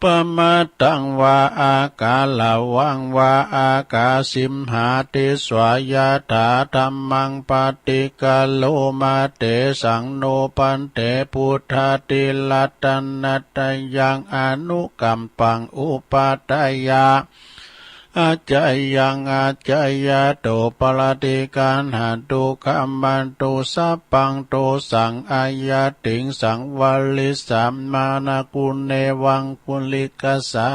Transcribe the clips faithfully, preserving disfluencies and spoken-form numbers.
ปมาทังวา อากาละวังวา อากาสิมหาติสสา ยะถาธัมมัง ปะติคัลโลมา เตสัง โน ภันเต พุทธาธิรัตนะตะยัง อนุกัมปัง อุปาทายา อาชยัง อาชยะโต ปะระติคันหะตุ ขะมันตุ สัพพัง โตสัง อะยะติง สังวาริสสา มานะกุเณวัง กุลิกะสสา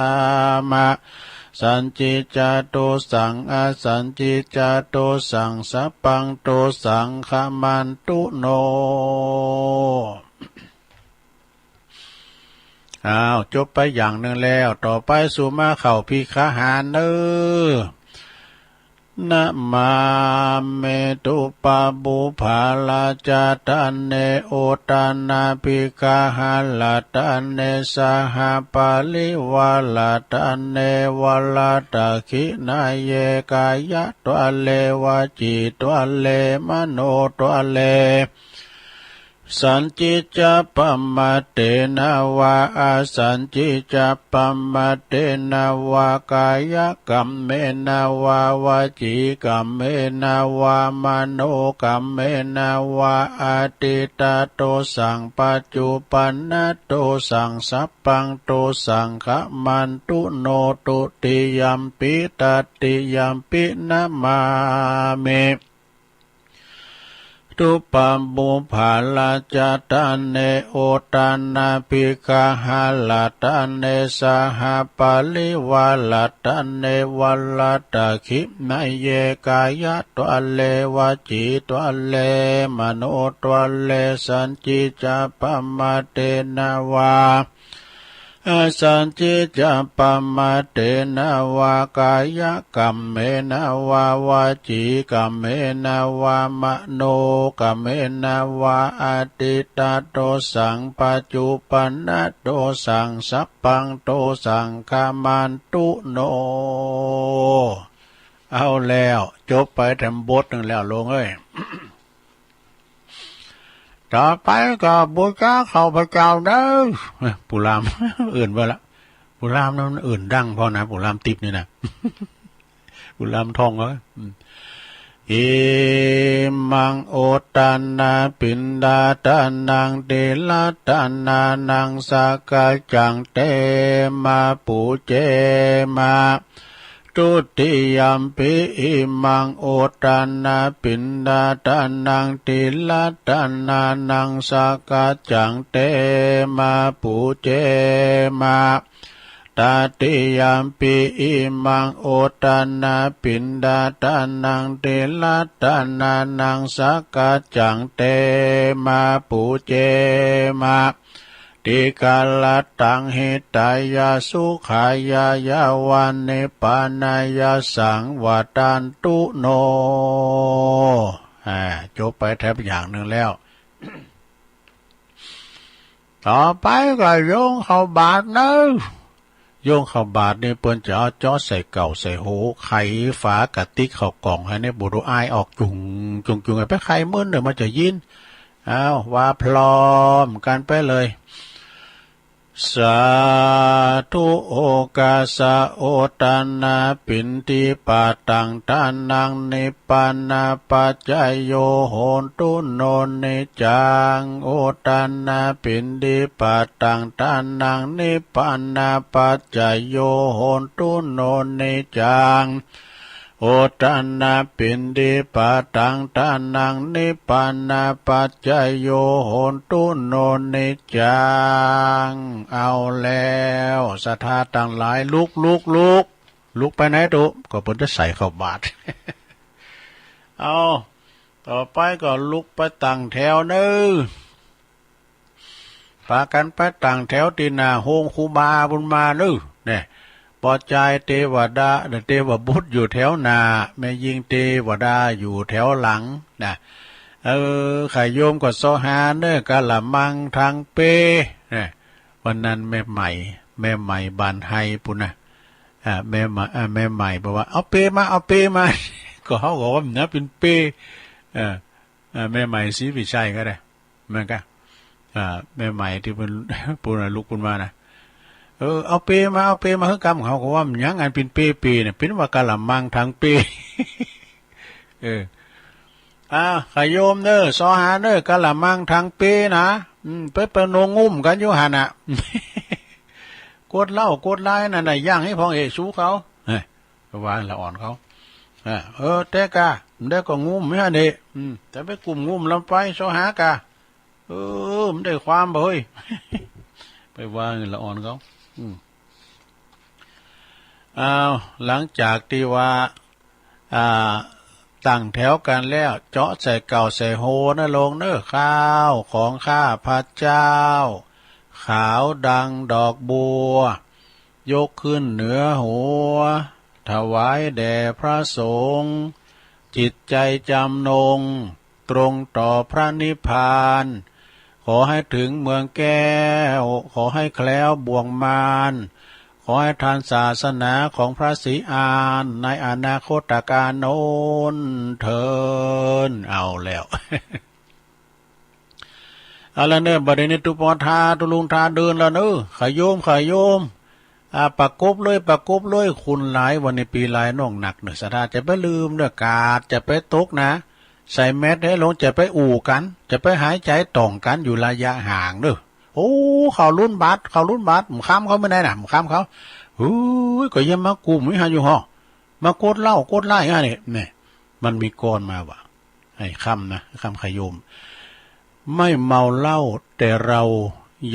มะ สันติจา โตสัง อสันติจา โตสัง สัพพัง โตสัง ขะมันตุ โน อ้าว จบไปอย่างนึ่งแล้ว ต่อไปสู่มาเข้าภิกขาหารเน้อ นะมามิ ปุพพะปุพพะราชา ทะเน อุทานา ภิกขาหะรา ทะเน สหปะริวารา ทะเน วะรา ทักขิณาเย กายะทะเล วจีทะเล มโนทะเล สันติจะปะมาทเตนะวา อสันติจะปะมาทเตนะวา กายะกัมเมนะวา วจีกัมเมนะวา มโนกัมเมนะวา อตีตะโตสัง ปัจจุปันนะโตสัง สัพพังโตสัง ขะมันตุ โน ตุติยัมปิ ตติยัมปิ นะมามิ ปุพพะปุพพะราชา ทะเน อุทานา ภิกขาหะรา ทะเน สหปะริวารา ทะเน วะรา ทักขิณาเย กายะทะเล วจีทะเล มโนทะเล สันติจะปะมาทเตนะวา อสันติจะปะมาทเตนะวา กายะกัมเมนะวา วจีกัมเมนะวา มโนกัมเมนะวา อตีตะโตสัง ปัจจุปันนะโตสัง สัพพังโตสัง ขะมันตุ โน เอาแล้ว จบไปแถมบทนึ่งแล้ว โลมเอ้ย ต่อไปก็บูชาข้าพเจ้าเน้อ ปู่ลาม เอิ้นไว้ละ ปู่ลามนั้นเอิ้นดังพอนะ ปู่ลามติ๊บนี่นะ ปู่ลามท่องไว้ อืม อิมัง อุทานา ปิณฑาทานัง ติรัตตานานัง สักกัจจัง เตมะ ปูเจมะ ทุติยัมปิ อิมัง อุทานา ปิณฑาทานัง ติรัตตานานัง สักกัจจัง เตมะ ปูเจมะ ตติยัมปิ อิมัง อุทานา ปิณฑาทานัง ติรัตตานานัง สักกัจจัง เตมะ ปูเจมะ ติกะรัตตัง หิตายะ สุขายะ ยะวะ นิพพานายะสัง วัฏันตุ โน อ่า จบไปแถมอย่างนึ่งแล้ว ต่อไปก็โยงข้าวบาตรเน้อ โยงข้าวบาตรนี่เปิ้นจะเอาจ๊อใส่เก่าใส่โห ไขฝากะติ๊กข้าวก่องหื้อเนี่ย บ่ดูอายออกจุ่งจุ่งจุ่ง ไปไขมื้อเน่อมันจะยิน เอา ว่าพร้อมกั๋นไปเลย สาธุ โอคาสะ อุทานา ปิณฑิปาตัง ทานัง นิพพานะปัจจโย โหนตุ โน นิจจัง อุทานา ปิณฑิปาตัง ทานัง นิพพานะปัจจโย โหนตุ โน นิจจัง อุทานา ปิณฑิปาตัง ทานัง นิพพานะปัจจโย โหนตุ โน นิจจัง เอาแล้ว ศรัทธาตังหลาย ลุก ลุก ลุก ลุกไปไหนตุ๊ ก็เปิ้นจะใส่ข้าวบาตร เอา ต่อไปก็ลุกไปตั้งแถวเน้อ ปากั๋นไปตั้งแถวตี้หน้าโฮงครูบาบุญมาเน้อ เนี่ย ป้อจายเตวดา เตวบุตรอยู่แถวหน้า แม่ญิงเตวดาอยู่แถวหลังนะ เออ ใค่โยมก็เซาะหาเน้อ กะละมัง ถังเป เนี่ย วันนั้นแม่ใหม่ แม่ใหม่บ้านไฮปุ้นนะ อ่า แม่ใหม่ อ่า แม่ใหม่บอกว่า เอาเปมา เอาเปมา ก็เฮาก็ว่ามันนะเป๋นเป เออ อ่า แม่ใหม่ศรีวิชัยก็ได้ แม่นก่ะ อ่า แม่ใหม่ตี้เปิ้น ปุ้นน่ะ ลุกปุ้นมานะ เออ เอาเปมา เอาเปมาหื้อกำ เขาก็ว่ามันหยังอันเป๋นเป เปเนี่ย เป๋นว่ากะละมังถังเป เออ อ่า ขะโยมเน่อ ซอหาเน่อ กะละมังถังเปนะ อืม ไปประนงงุ่มกั๋นอยู่หั้นน่ะ กวดเหล้ากวดไลน์นั่นน่ะ ย่างหื้อผ่องเอะ สูเขา เฮ้ย ไปว่าละอ่อนเขา อ่า เออ แต่กะ มันได้ก็งุ่มไม่หั้นเดะ อืม แต่ไปกุ่มงุ่มลำไป ซอหากะ เออ มันได้ความบ่เฮ้ย ไปว่าละอ่อนเขา อืม อ้าว หลังจากตี้ว่า อ่า ตั้งแถวกั๋นแล้ว เจาะใส่เก้าใส่โฮนะโลมเน่อ ข้าวของข้าพเจ้า ขาวดังดอกบัว ยกขึ้นเหนือหัว ถวายแด่พระสงฆ์ จิตใจจำนง ตรงต่อพระนิพพาน ขอให้ถึงเมืองแก้ว ขอให้แคล้วบ่วงมาร ขอให้ทันศาสนาของพระศรีอานในอนาคตกาลโน้นเทอญ เอาแล้ว เอาละเน่อ บัดนี้ตุ๊ปอทา ตุ๊ลุงทาเดินแล้วเน่อ ขะโยม ขะโยม อ่า ประกบเลย ประกบเลย คนหลายวันนี้ปีหลายน้องหนักเน่อ ศรัทธา จะไปลืมเน่อ กาดจะไปตกนะ ใส่แมสก์หื้อลง จะไปอู้กั๋น จะไปหายใจ๋ต่องกั๋นอยู่ระยะห่างเน่อ โอ้ เข้ารุ่นบัตร เข้ารุ่นบัตร หมู่ค่ำเขาเมื่อใดน่ะ หมู่ค่ำเขา เฮ้ย ก็ยังมากุ่มวิหารอยู่ห่อ มากวดเหล้ากวดไลน์อันนี้ นี่ มันมีกลอนมาว่า ไอ้ค่ำนะ ค่ำขะโยม ไม่เมาเหล้า แต่เรา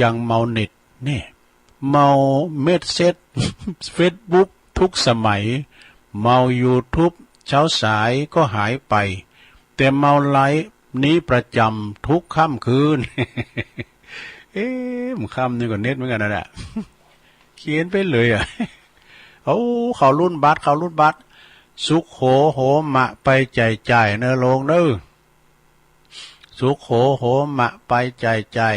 ยังเมาเน็ต นี่ เมาเมสเซจ เฟซบุ๊กทุกสมัย เมายูทูบเช้าสายก็หายไป แต่เมาไลน์นี้ประจำทุกค่ำคืน เอ๊ะ มันค่ำนี่ก็เน็ตเหมือนกั๋นนะเนี่ย เขียนไปเลยอะ โอ้ เข้ารุ่นบัตร เข้ารุ่นบัตร สุโขโหมะไปใจ๋ใจ๋เน่อโลมเน่อ สุโขโหมะไปใจ๋ใจ๋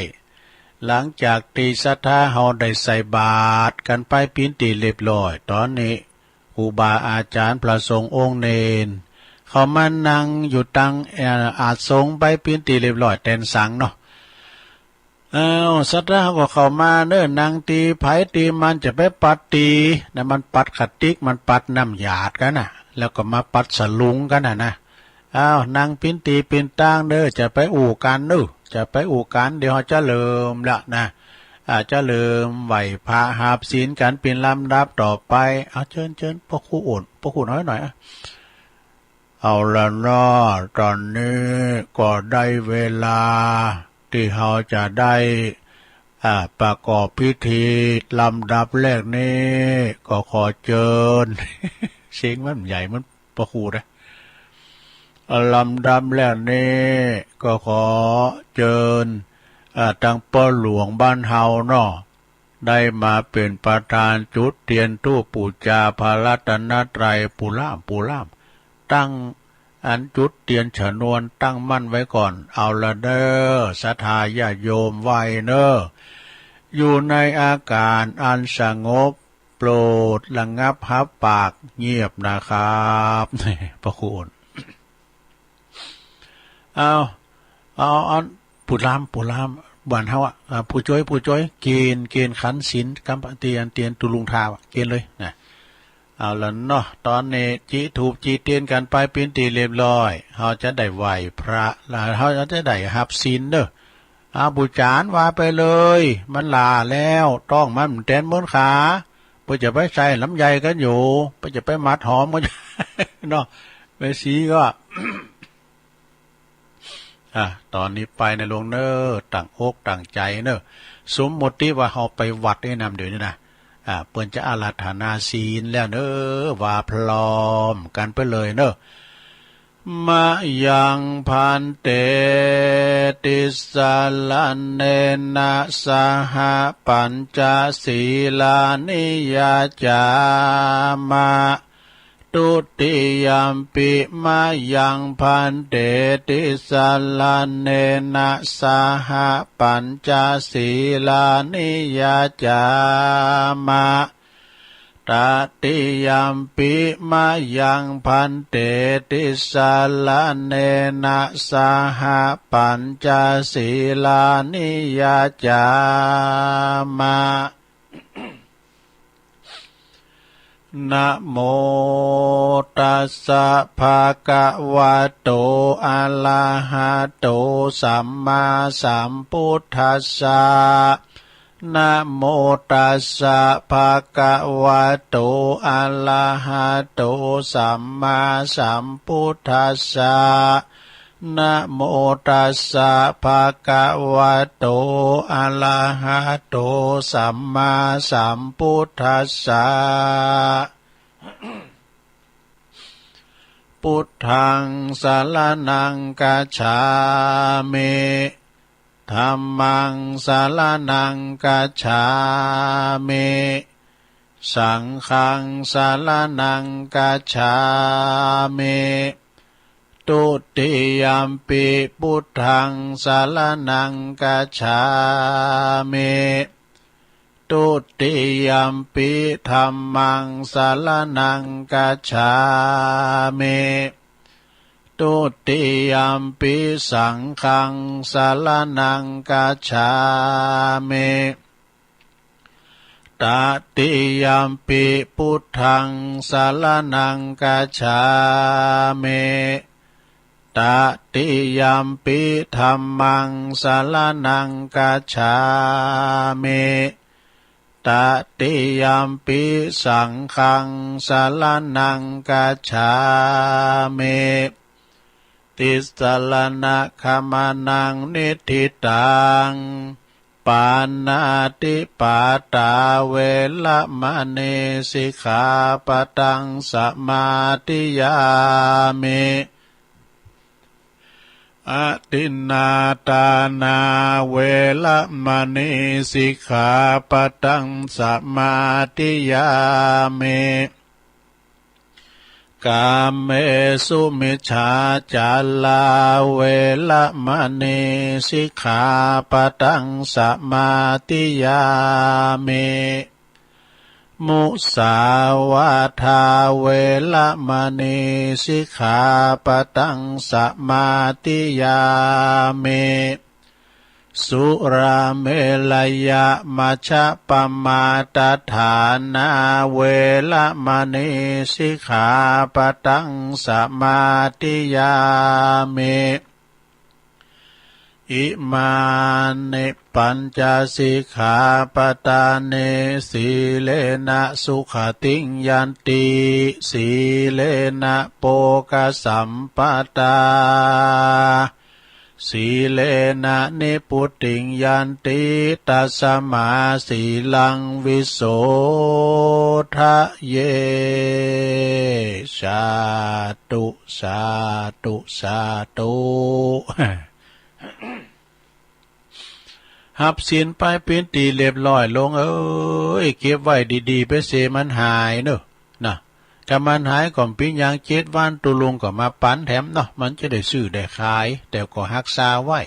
หลังจากตี้ศรัทธาเฮาได้ใส่บาตรกั๋นไปเป๋นตี้เรียบร้อย ต๋อนนี้ครูบาอาจ๋ารย์พระสงฆ์องค์เณร เขามานั่งอยู่ตัง เอ่อ อาสงฆ์ไปเป๋นตี้เรียบร้อย แตนสังเนาะ อ้าว ศรัทธาก็เข้ามาเน่อ นั่งตี้ใผตี้มัน จะไปปัดตี้นะ มันปัดขะติ๊ก มันปัดน้ำหยาดกั๋นน่ะ แล้วก็มาปัดสลุงกั๋นน่ะนะ อ้าว นั่งเป๋นตี้เป๋นตางเน่อ จะไปอู้กั๋นเน่อ จะไปอู้กั๋น เดี๋ยวเฮาจะเริ่มละนะ อ่า จะเริ่มไหว้พระหับศีลกั๋นเป๋นลำดับต่อไป เอา เจิญ เจิญ ป้อครูอ้น ป้อครูน้อยหน่อยอะ เอาละเนาะ ต๋อนนี้ก็ได้เวลาตี้เฮาจะได้ อ่า ประกอบพิธี ลำดับแรกนี้ก็ขอเจิญ เสียงมันใหญ่เหมือนป้อครูนะ ลำดับแรกนี้ก็ขอเจิญ อ่า ตังป้อหลวงบ้านเฮาเนาะ ได้มาเป๋นประธานจุดเตียนธูปปู๋จาพระรัตนตรัย ปู้ล่าม ปู้ล่าม ตั้งอันจุดเตียนชนวนตั้งมั่นไว้ก่อน เอาละเน่อ ศรัทธาญาติโยมไหว้เน่อ อยู่ในอากาศอันสงบ โปรดระงับฮับปากเงียบนะครับ ป้อครูอ้น เอา เอา เอา ปู้ล่าม ปู้ล่าม บ้านเฮาอะ อ่า ผู้จ้วย ผู้จ้วย เก๋ณฑ์ เก๋ณฑ์ขันศีล กำปะเตียน เตียนตุ๊ลุงทาอะ เก๋ณฑ์เลยนะ เอาละเนาะ ต๋อนนี้จี้ธูปจี้เตียนกั๋นไปเป๋นตี้เรียบร้อย เฮาจะได้ไหว้พระ แล้วเฮาจะได้ฮับศีลเน่อ อา ปู่จ๋ารย์ว่าไปเลย มันหล้าแล้ว ต้องมันแตนเมินขา เปิ้นจะไปใส่ลำไยกั๋นอยู่ เปิ้นจะไปหมัดหอมกั๋นอยู่ เนาะ แม่ชีก็ อ่ะ ต๋อนนี้ไปนะโลมเน่อ ตั้งอกตั้งใจ๋เน่อ สมมุติว่าเฮาไปวัดนี่นำเดี๋ยวนี้นะ อ่ะ เปิ้นจะอาราธนาศีลแล้วเน่อ ว่าพร้อมกั๋นไปเลยเน่อ มะยัง ภันเต ติสสะระเณนะ สะหะ ปัญจะ สีลานิ ยาจา มะ ทุติยัมปิ มะยัง ภันเต ติสสะระเณนะ สะหะ ปัญจะ สีลานิ ยาจา มะ ตติยัมปิ มะยัง ภันเต ติสสะระเณนะ สะหะ ปัญจะ สีลานิ ยาจา มะ นะโมตัสสะ ภะคะวะโต อะระหะโต สัมมาสัมพุทธัสสะ นะโมตัสสะ ภะคะวะโต อะระหะโต สัมมาสัมพุทธัสสะ นะโมตัสสะ ภะคะวะโต อะระหะโต สัมมาสัมพุทธัสสะ พุทธัง สะระณัง กัจฉามิ ธัมมัง สะระณัง กัจฉามิ สังฆัง สะระณัง กัจฉามิ ทุติยัมปิ พุทธัง สะระณัง กัจฉามิ ทุติยัมปิ ธัมมัง สะระณัง กัจฉามิ ทุติยัมปิ สังฆัง สะระณัง กัจฉามิ ตติยัมปิ พุทธัง สะระณัง กัจฉามิ ตติยัมปิ ธัมมัง สะระณัง กัจฉามิ ตติยัมปิ สังฆัง สะระณัง กัจฉามิ ติสะระณะขะมะนะ นิฏฐิตัง ปาณาติปาตา เวระมะณี สิกขาปะทัง สะมาธิยามิ อทินนาทานา เวระมะณี สิกขาปะทัง สะมาธิยามิ กาเมสุมิจฉาจารา เวระมะณี สิกขาปะทัง สะมาธิยามิ มุสาวาทา เวระมะณี สิกขาปะทัง สะมาธิยามิ สุราเมรยะมัชฌะปะมาทฐานา เวระมะณี สิกขาปะทัง สะมาธิยามิ อิมานิปัญจสิกขาปะทานิ สีเลนะสุขะติง ยันติ สีเลนะโภคะสัมปะทา สีเลนะนิพพุติง ยันติ ตัสสะมาสีลัง วิโสทะเย สาธุ สาธุ สาธุ ฮับศีลไปเป๋นตี้เรียบร้อย โลงเอ๋ย เก็บไว้ดีๆ ไปเสียมันหายเนาะ นะ ถ้ามันหายก่อนเป๋นหยัง เจ็ดวันตุ๊ลุงก็มาปั๋นแถมเนาะ มันจะได้ซื้อได้ขาย แต่ก็ฮักษาไว้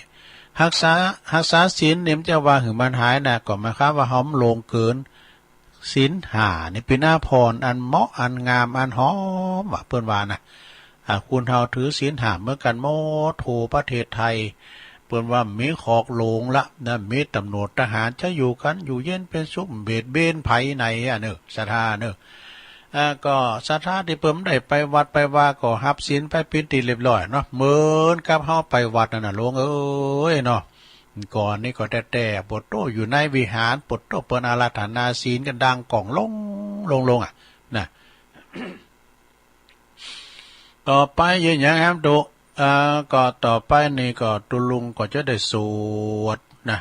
ฮักษา ฮักษาศีลนี่มันจะว่าหื้อมันหายนะ ก็หมายความว่าเฮาบ่หลงเกิน ศีลห้านี่เป๋นอาภรณ์อันเหมาะ อันงาม อันหอม ว่าเปิ้นว่านะ อ่า คนเฮาถือศีลห้าเหมือนกั๋นหมดทั่วประเทศไทย เปิ้นว่าบ่มีขอกหลงละนะ บ่มีตำรวจทหาร จะอยู่กั๋นอยู่เย็นเป๋นสุข บ่เบียดเบียนใผไหนอะเนาะ ศรัทธาเนาะ อ่า ก็ศรัทธาตี้เปิ้นได้ไปวัดไปวาก็ฮับศีลไปเป๋นตี้เรียบร้อยเนาะ เหมือนกับเฮาไปวัดนั่นน่ะ โลงเอ๋ยเนาะ ก่อนนี้ก็แต๊ๆ โผดโต้ อยู่ในวิหาร โผดโต้ เปิ้นอาราธนาศีลกั๋นดังก้องโลงๆ อะนะ ต่อไปเยียะหยังแหมตุ๊ อ่า ก็ต่อไปนี่ก็ตุ๊ลุงก็จะได้สวดนะ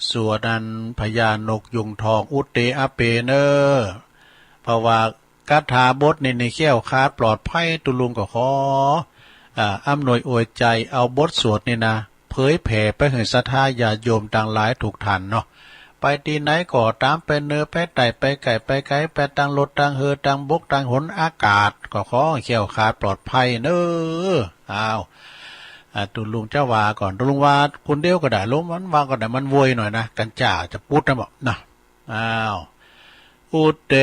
สวดอันพญานกยูงทอง อุทเทอะเปเนอ เพราะว่าคาถาบทนี้นี่แคล้วคลาดปลอดภัย ตุ๊ลุงก็ขอ อ่า อำนวยอวยใจ๋ เอาบทสวดนี้นะ เผยแผ่ไปหื้อศรัทธาญาติโยมตังหลายทุกท่านเนาะ ไปตี้ไหนก็ต๋าม ไปเหนือไปใต้ ไปใก้ไปไก๋ ไปตางรถตางเฮือ ตางบกตางหนอากาศ ก็ขอแคล้วคลาดปลอดภัยเนาะ อ้าว อ่า ตุ๊ลุงจะว่าก่อน ตุ๊ลุงว่าคนเดียวก็ได้ ลมมันว่าก็ได้ มันโวยหน่อยนะ กัญจ๋าจะปุ๊ดนะบอกนะ อ้าว อุตเต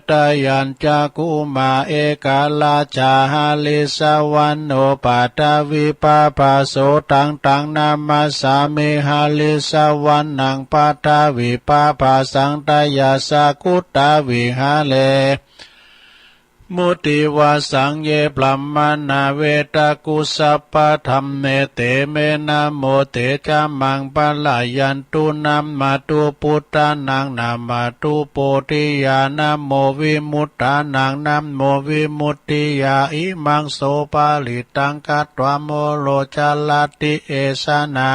ตะยัญจะ กุมะ เอกราชา หะริสสะวัณโณ ปะทะวีปะผะโส ตัง ตัง นะมัสสามิ หะริสสะวัณณัง ปะทะวีปะผะสัง ตะยัสสะ กุตตะ วิหะเร มุติวาสัง เย บรัมมะณา เวทะกุสสะปะธัมเม เต เม นะโม เต จะ มัง ปะระยันตุ นะมะตุ ปุตตะนัง นะมะตุ โพธิยา นะโม วิมุตตานัง นะโม วิมุตติยา อิมัง โส ปะริตตัง คัตวา โมโร จะรัตติ เอสะนา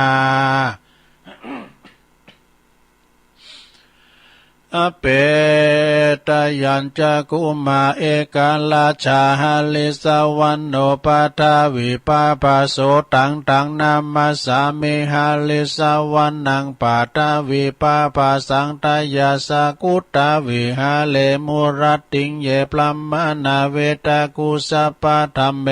อเป ตะยัญจะ กุมะ เอกราชา หะริสสะวัณโณ ปะทะวีปะผะโส ตัง ตัง นะมัสสามิ หะริสสะวัณณัง ปะทะวีปะผะสัง ตะยัสสะ กุตตะ วิหะเร มุรัตติง เย บรัมมะณา เวทะกุสสะปะธัมเม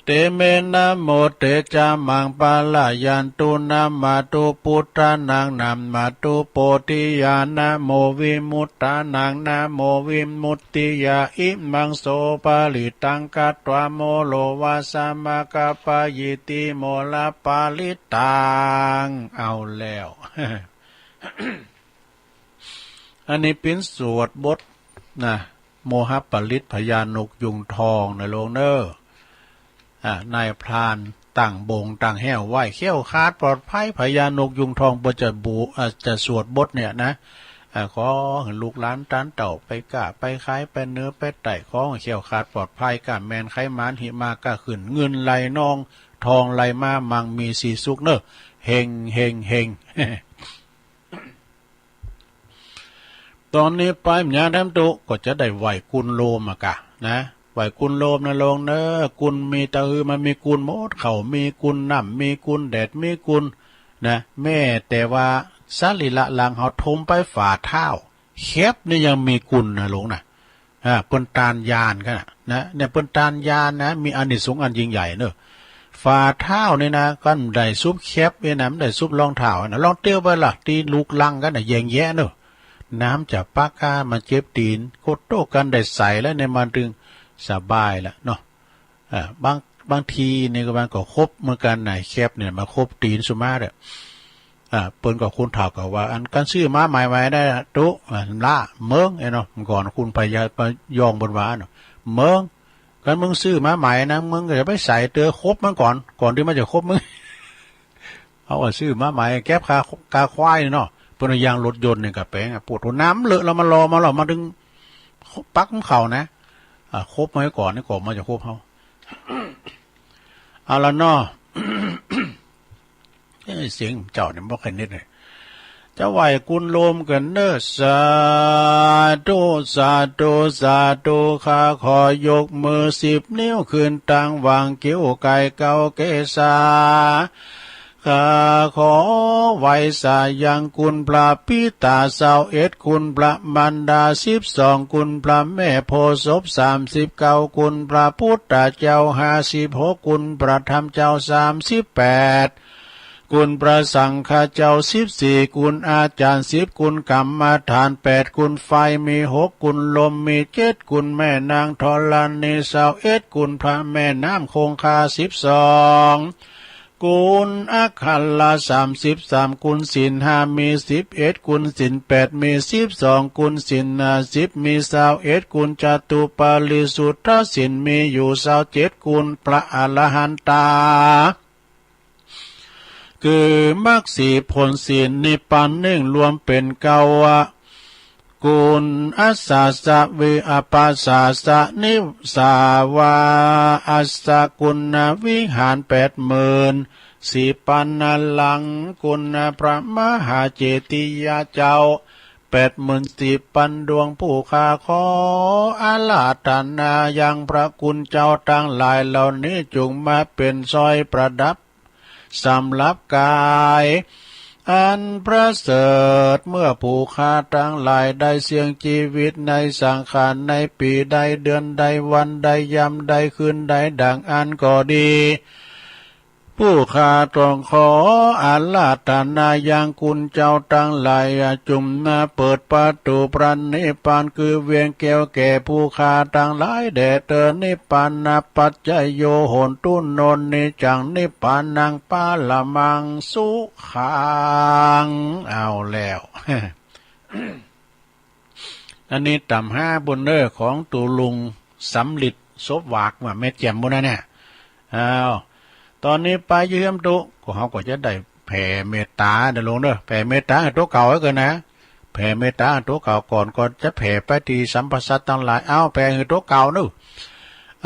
เต เม นะโม เต จะ มัง ปะระยันตุ นะมะตุ ปุตตะนัง นะมะตุ โพธิยา นะโม วิมุตตานัง นะโม วิมุตติยา อิมัง โส ปะริตตัง คัตวา โมโร วาสะ มะกะปะยิติ โมระ ปะริตตัง เอาแล้ว อันนี้เป๋นสวดบทนะ โมหะปริตร พญานกยูงทองนะโลมเน่อ อ่า นายพรานตั้งบงตั้งแฮ้วไว้ แคล้วคลาดปลอดภัย พญานกยูงทองเปิ้นจะบู อ่า จะสวดบทเนี่ยนะ อ่า ขอหื้อลูกหลานต้านเต้าไปก๊าไปขายไปเหนือไปใต้ ขอหื้อแคล้วคลาดปลอดภัย ก๊าแม่นไขมารหิมะก๊าขึ้น เงินไหลนอง ทองไหลมา มั่งมีสีสุขเน่อ เฮง เฮง เฮง ต๋อนนี้ไปเมืองแถมตุ๊ ก็จะได้ไหว้กุลโลมอะกะนะ ไหว้กุลโลมนะโลมเน่อ กุลมีตะหือมา มีกุลหมด ข้าวมีกุล น้ำมีกุล แดดมีกุลนะ แม้แต่ว่าสรีระร่างเฮาถมไปฝ่าเท้า แข็บนี่ยังมีกุลนะโลมนะ อ่า เปิ้นต้านญาณกั๋นน่ะนะ เนี่ยเปิ้นต้านญาณนะ มีอานิสงส์อันยิ่งใหญ่เน่อ ฝ่าเท้านี่นะ กันได้สุบแข็บนี่นะ มันได้สุบรองเท้านะ ลองเตียวไปละ ตี้ลุกลังกั๋นน่ะ แยงแยะเน่อ น้ำจะปะก๊ามาเจ็บตี๋น โกโต้ กันได้ใส่แล้วเนี่ย มันตึงสบายละเนาะ อ่า บาง บางทีนี่ก็มันก็คบเหมือนกั๋นนะ แข็บเนี่ยมาคบตี๋นสุมาเด้อ อ่า เปิ้นก็ คนเฒ่าก็ว่า อัน กันซื้อมาใหม่ๆ ได้ตุ๊ อ่า ละ เมิง ไอ้เนาะ เมื่อก่อนคุณพญา พะยองเปิ้นว่าเนาะ เมิง กันมึงซื้อมาใหม่นะ มึงก็จะไปใส่เตื้อ คบมันก่อน ก่อนตี้มันจะคบมึง เฮาก็ซื้อมาใหม่ แข็บคา คาควายนี่เนาะ เปิ้นเอายางรถยนต์นี่กะแป๋งอะ ปวดหัว น้ำเลอะแล้วมันลอมาแล้ว มาตึงปักมันเข้านะ อ่า คบมันไว้ก่อนนี่ ก่อนมันจะคบเฮา เอาละเนาะ เอ้ย เสียงเจ้าเนี่ยบ่ค่อยเน็ตเลย จะไหว้กุลโลมกั๋นเน่อ สาธุ สาธุ สาธุ ข้าขอยกมือสิบนิ้วขึ้นตั้งวางคิ้วไก่เก๊าเกศา ข้าขอไหว้สายังกุลพระปิตาซาวเอ็ด กุลพระมารดาสิบสอง กุลพระแม่โพธิ์ศพสามสิบเก้า กุลพระพุทธเจ้าห้าสิบหก กุลพระธรรมเจ้าสามสิบแปด กุลพระสังฆเจ้าสิบสี่ กุลอาจารย์สิบ กุลกรรมฐานแปด กุลไฟมีหก กุลลมมีเจ็ด กุลแม่นางธรณีซาวเอ็ด กุลพระแม่น้ำคงคาสิบสอง กุลอักขระสามสิบสาม กุลศีลห้ามีสิบเอ็ด กุลศีลแปดมีสิบสอง กุลศีลห้าสิบมีซาวเอ็ด กุลจตุปาริสุทธศีลมีอยู่ซาวเจ็ด กุลพระอรหันตา คือมรรคสี่ผลสี่นิพพานหนึ่ง รวมเป๋นเก้าอะ กุลอัสสะสะวิอัปปะสะสะนิสาวาอัสสะ กุลวิหารแปดหมื่นสี่ปันนลัง กุลพระมหาเจดีย์เจ้าแปดหมื่นสี่ปันดวง ผู้ข้าขออาราธนายังพระกุลเจ้าตังหลายเหล่านี้ จุ่งมาเป๋นสร้อยประดับ สำหรับกายอันประเสริฐ เมื่อผู้ข้าตังหลายได้เสี่ยงจีวิตในสังขาร ในปี๋ใดเดือนใดวันใดยามใดคืนใดดังอั้นก็ดี ผู้ข้าต้องขออาราธนายังคุณเจ้าตังหลาย จุ่มนาเปิดประตู๋พระนิพพาน คือเวียงแก้วแก่ผู้ข้าตังหลายแด่เตอ นิพพานะปัจจโย โหนตุ โนนนิจจัง นิพพานังปรมังสุขัง เอาแล้ว อันนี้ต่ำหาบุญเน่อของตู๋ลุงสำริด สบหวาก ว่าแม่แจ่มบุญนะเนี่ย อ้าว ต๋อนนี้ไปเยี่ยมตุ๊ ก็เฮาก็จะได้แผ่เมตต๋าเน่อลุงเน่อ แผ่เมตต๋าหื้อตั๋วเก่าหื้อเกินนะ แผ่เมตต๋าหื้อตั๋วเก่าก่อน ก่อนจะแผ่ไปตี้สรรพสัตว์ตังหลาย เอาแผ่หื้อตั๋วเก่าเน่อ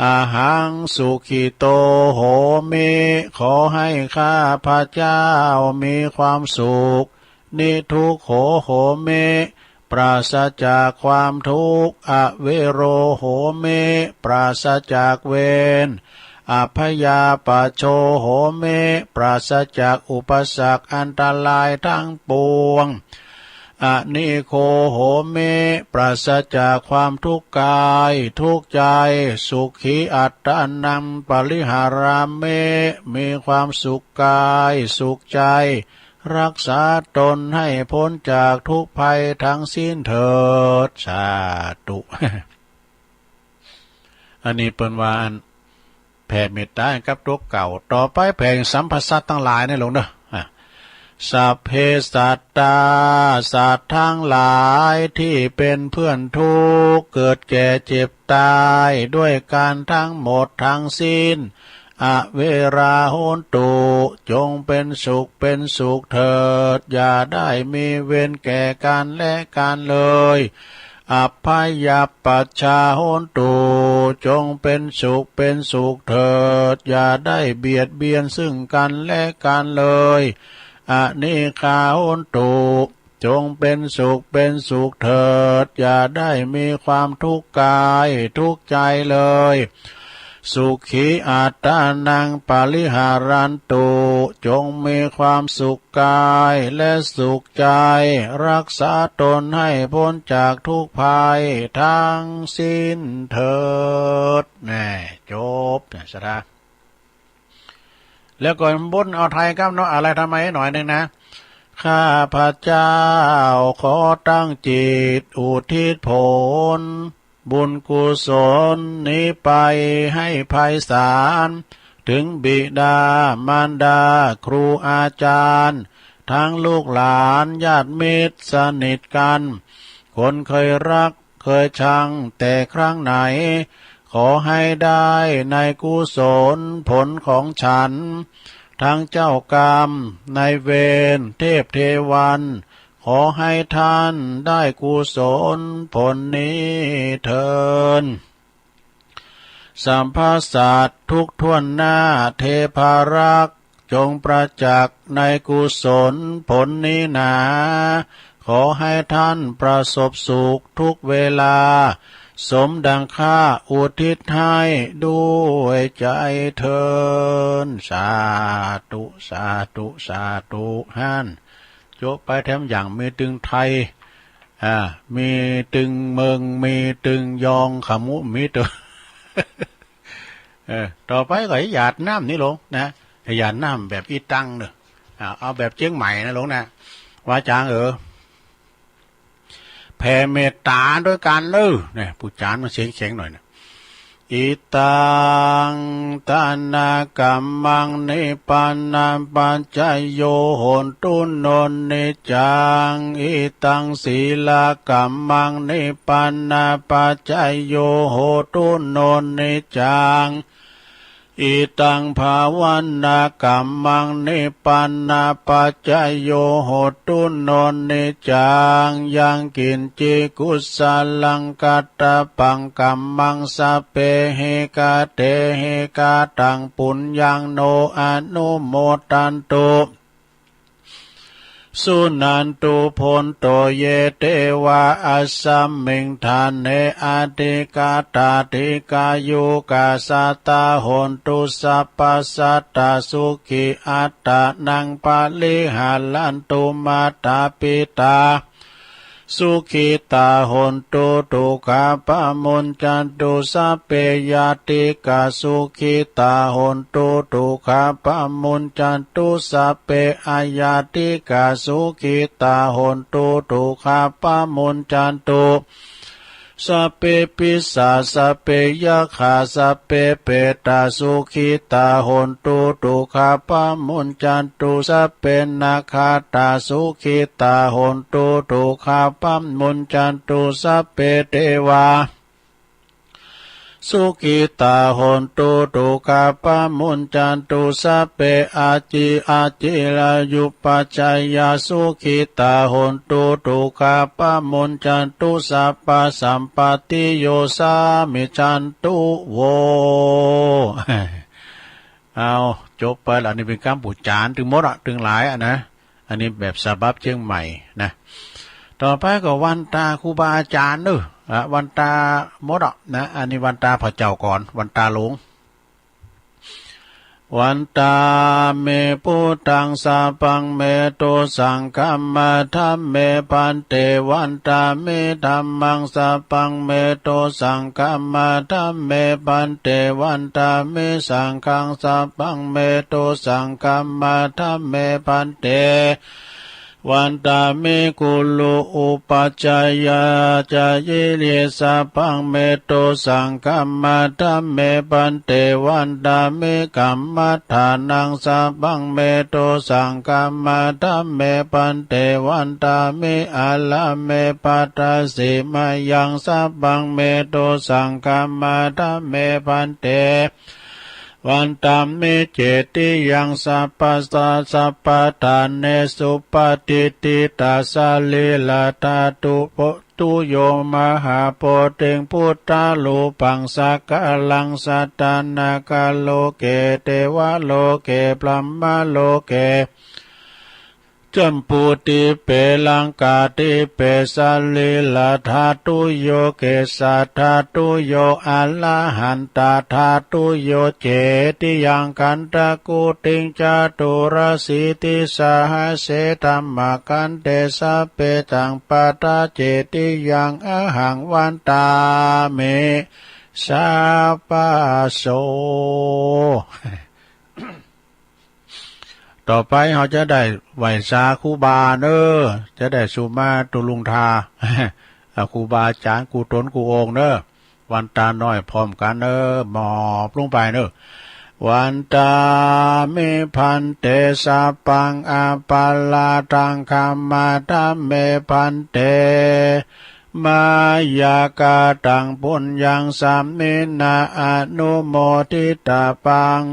อะหังสุขิโตโหมิ ขอให้ข้าพเจ้ามีความสุข นิทุกโขโหมิ ปราศจากความทุกข์ อเวโรโหมิ ปราศจากเวร อัพพยาปัชโชโหมิ ปราศจากอุปสรรคอันตรายทั้งปวง อนิโคโหมิ ปราศจากความทุกข์กายทุกข์ใจ สุขีอัตตานังปริหารามิ มีความสุขกายสุขใจ รักษาตนให้พ้นจากทุกข์ภัยทั้งสิ้นเถิด สาธุ อันนี้เปิ้นว่าอันแผ่เมตต๋ากับตั๋วเก่า ต่อไปแผ่สรรพสัตว์ตังหลายเน่อลุงเน่อ อะ สัพเพสัตตา สัตว์ทั้งหลายที่เป็นเพื่อนทุกข์ เกิดแก่เจ็บตายด้วยกันทั้งหมดทั้งสิ้น อเวราโหนตุ จงเป็นสุขเป็นสุขเถิด อย่าได้มีเวรแก่กันและกันเลย อัพพยาปัชชาโหนตุ จงเป็นสุขเป็นสุขเถิด อย่าได้เบียดเบียนซึ่งกันและกันเลย อนิฆาโหนตุ จงเป็นสุขเป็นสุขเถิด อย่าได้มีความทุกข์กายทุกข์ใจเลย สุขีอัตตานังปริหารันตุ จงมีความสุขกายและสุขใจ รักษาตนให้พ้นจากทุกข์ภัยทั้งสิ้นเถิด แน่ จบ เนี่ย ศรัทธา แล้วก็บนเอาไทยกำเนาะ อะไรทำไมหน่อยหนึ่งนะ ข้าพเจ้าขอตั้งจิตอุทิศผลบุญกุศลนี้ไปให้ไพศาล ถึงบิดามารดาครูอาจารย์ ทั้งลูกหลานญาติมิตรสนิทกัน คนเคยรัก เคยชังแต่ครั้งไหน ขอให้ได้ในกุศลผลของฉัน ทั้งเจ้ากรรมนายเวรเทพเทวัน ขอให้ท่านได้กุศลผลนี้เทอญ สรรพสัตว์ทุกถ้วนหน้าเทพารักษ์ จงประจักษ์ในกุศลผลนี้หนา ขอให้ท่านประสบสุขทุกเวลา สมดังข้าอุทิศให้ด้วยใจเทอญ สาธุ สาธุ สาธุ หั้น จบไปแถมอย่างมีตึงไทย อ่า มีตึงเมิง มีตึงยอง ขมุ มีตึง เออ ต่อไปก็หยาดน้ำนี่ลงนะ หยาดน้ำแบบอี้ตังเน่อ อ่า เอาแบบเจียงใหม่นะลงนะ ว่าจ๋างเออ แผ่เมตต๋าด้วยกันเน่อ เนี่ย ผู้จ๋ารมันเสียงแข็งหน่อยนะ อิตัง ทานะกัมมัง นิพพานะปัจจโย โหนตุ โนนนิจจัง อิตัง สีลากัมมัง นิพพานะปัจจโย โหนตุ โนนนิจจัง อิตัง ภาวนากัมมัง นิพพานะปัจจโย โหนตุ โนนนิจจัง ยังกิญจิ กุสลัง กัตตะปัง กัมมัง สัพเพหิ กะเตหิ กะตัง ปุญญัง โน อนุโมทันตุ สุนันตุ โพนโต เย เตวา อัสสะมิง ฐาเน อธิกาตา ดีฆายุกา สัตตา โหนตุ สัพพะสัตตา สุขี อัตตานัง ปะริหารันตุ มาตา ปิตา สุขิตา hontu, dukkhā pamuñcantu. Sabbe ñātikā sukhitā hontu, dukkhā pamuñcantu. Sabbe añātikā sukhitā hontu, dukkhā pamuñcantu. Sabbe pisā sabbe yakkhā sabbe petā sukhitā hontu, dukkhā pamuñcantu. Sabbe nakkhattā sukhitā hontu, dukkhā pamuñcantu. Sabbe devā sukhitā hontu, dukkhā pamuñcantu. Sabbe ajī ajīvajūpajjhāyā sukhitā hontu, dukkhā pamuñcantu. Sabbasampattiyo samijjhantu vo. เอา จบไปละ อันนี้เป๋นกำปู๋จ๋ารย์ตึงหมดอะ ตึงหลายอะนะ อันนี้แบบฉบับเจียงใหม่นะ ต่อไปก็วันตาครูบาอาจ๋ารย์เนาะ อ่ะ วันตาหมดอะนะ อันนี้วันตาพระเจ้าก่อน วันตาหลวง Vandāmi buddhaṃ sabbaṃ me dosaṃ khamatha me bhante. Vandāmi dhammaṃ sabbaṃ me dosaṃ khamatha me bhante. Vandāmi saṅghaṃ sabbaṃ me dosaṃ khamatha me bhante. Vandāmi guru upajjhāyā ācariyī sabbaṃ me dosaṃ khamatha me bhante. Vandāmi kammaṭṭhānaṃ sabbaṃ me dosaṃ khamatha me bhante. Vandāmi ārāme bhadasi mayaṃ sabbaṃ me dosaṃ khamatha me bhante. Vandāmi cetiyaṃ sabba- sabbaṭṭhāne supatiṭṭhitā sarīradhātu po- -tuyo mahābodhiṃ buddharūpaṃ sakalaṃ sadā nāgaloke devaloke brahmaloke jambudīpe laṅkādīpe sarīradhātuyo kesadhātuyo arahatadhātuyo. Cetiyaṃ gandhakuṭiṃ caturāsītisahasсе dhammakkhandhe sabbesaṃ pattacetiyaṃ ahaṃ vandāmi sabbaso. ต่อไปเฮาจะได้ไหว้สาครูบาเน่อ จะได้สุมาตุลุงทา อ่า ครูบาอาจ๋ารย์กู้ต๋นกู้องค์เน่อ วันตาน้อยพร้อมกั๋นเน่อ หมอบลงไปเน่อ Vandāmi bhante sabbaṃ aparādhaṃ khamatha me bhante. Mayā kātaṃ puññaṃ sāminā anumoditabbaṃ.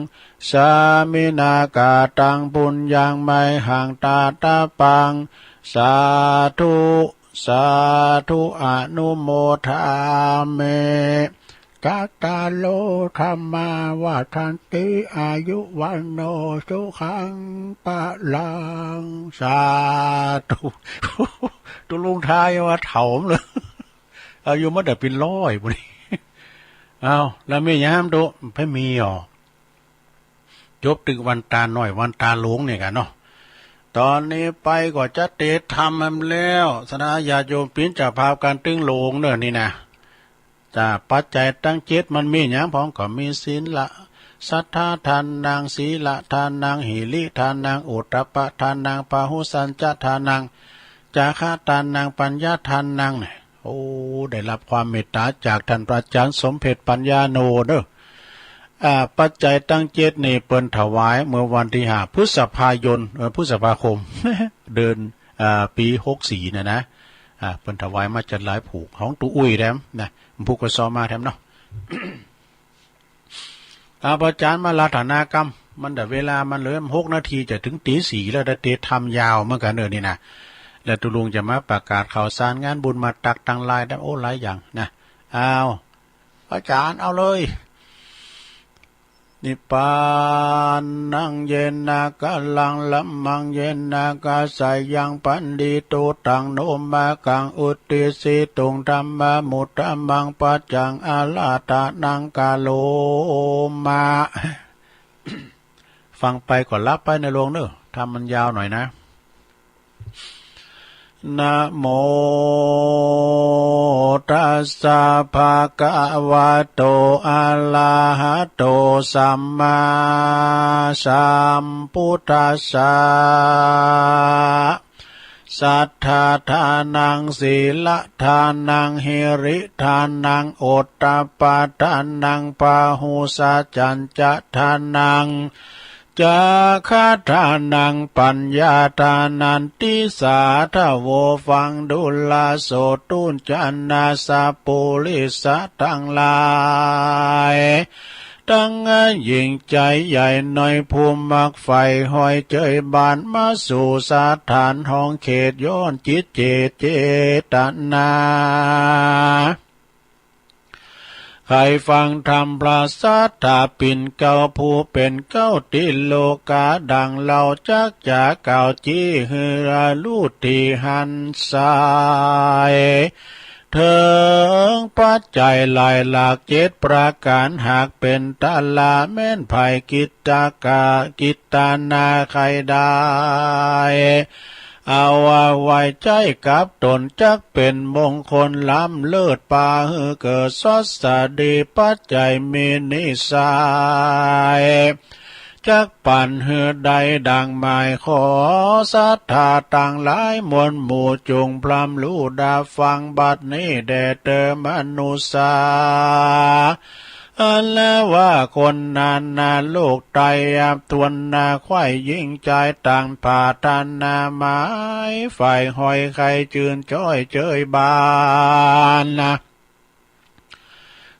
Sāminā kātaṃ puññaṃ mayhaṃ dātabbaṃ. Sādhu sādhu anumodāmi. Kataro dhammā vaḍḍhanti āyu vaṇṇo sukhaṃ balaṃ. สาธุ ตุลุงทายังว่าเฒ่าเลย อายุมันได้เป๋นร้อยปุ้น เอา แล้วมีหยังห้ามตุ ไผมีอ๋อ จบตึงวันตาน้อยวันตาหลวงเนี่ยกั๋นเนาะ ต๋อนนี้ไปก็จะเตศน์ธรรมแหมแล้ว ศรัทธาญาติโยมเป๋นเจ้าภาพก๋านตึงโหลงเน่อนี่นะ จ้า ปัจจัยตังเจ็ดมันมีหยังพ่อง ก็มีศีลละ สัทธาทานัง สีลทานัง หิริทานัง โอตตัปปะทานัง ปะหุสสัญจะทานัง จาคะทานัง ปัญญาทานังเนี่ย โอ้ ได้ฮับความเมตต๋าจากต้านพระอาจ๋ารย์สมเพ็ช ปัญญาโณเน่อ อ่า ปัจจัยตังเจ็ดนี่เปิ้นถวายเมื่อวันตี้ห้าพฤษภายน เอ่อ พฤษภาคม เดือน อ่า ปี๋หกสี่เนี่ยนะ อ่า เปิ้นถวายมาจั๊ดหลายผูก ของตุ๊อุ้ยแถมนะ ผูกก็ซ้อมมาแถมเนาะ อา พระอาจ๋ารย์มาราธนากรรม มันแต่เวลามันเหลือหกนาทีจะเถิงตี๋สี่แล้ว ได้เตศน์ธรรมยาวเหมือนกั๋นเน่อนี่นะ แล้วตุ๊ลุงจะมาประกาศข่าวสารงานบุญมาตักตังหลายได้ โอ้ หลายอย่างนะ อ้าว พระอาจ๋ารย์เอาเลย Nibbānaṃ yena kalaṃ, dhammaṃ yena kaccayaṃ, paṇīto taṃ no makaṃ, uddisituṃ dhammamuttamaṃ, paccaṃ āraddhanaṃ karoma. ฟังไปก็หลับไปนะโยมเน่อ ธรรมมันยาวหน่อยนะ นะโมตัสสะ ภะคะวะโต อะระหะโต สัมมาสัมพุทธัสสะ สัตถะทานัง สีละทานัง หิริทานัง โอตตัปปะทานัง พาหุสัจจัญจะทานัง จาคะทานัง ปัญญาทานันติสา ถ้าโหวฟังดูราโสด ตุ๊จานาสะปุริสะตังหลาย ตังหญิงใจ๋ใหญ่น้อย ผู้มักใฝ่หอยเจยบาน มาสู่สถานห้องเขต ย้อนจิตเจต เจตนา ใค่ฟังธรรมพระสัตถะปิณเกล้า ผู้เป๋นเกล้าตี้โลก๋า ดั่งเฮาจักจ๋ากล่าว จี้หื้อฮู้ตี้หันใส่ เถิงปัจจัยหลายหลากเจ็ดประก๋าน หากเป๋นตะละแม่นไผ กิตตะกะ กิตตานาใค่ได้ เอาไว้ใจ๊กับต๋น จักเป๋นมงคลล้ำเลิศ ปาหื้อเกิดสวัสดี ปัจจัยมีนิสัย จักปั๋นหื้อได้ดั่งหมาย ขอศรัทธาตังหลายมวลหมู่ จุ่งพร่ำฮู้ดาฟังบัดนี้แด่เต๊อะ มนุษย์สา อันว่าคนนานาโลกไตร ทวนนาใค่ยิ่งใจ๋ ต่างปรารถนาหมาย ใฝ่หอยใค่จื้นจ้อยเจยบาน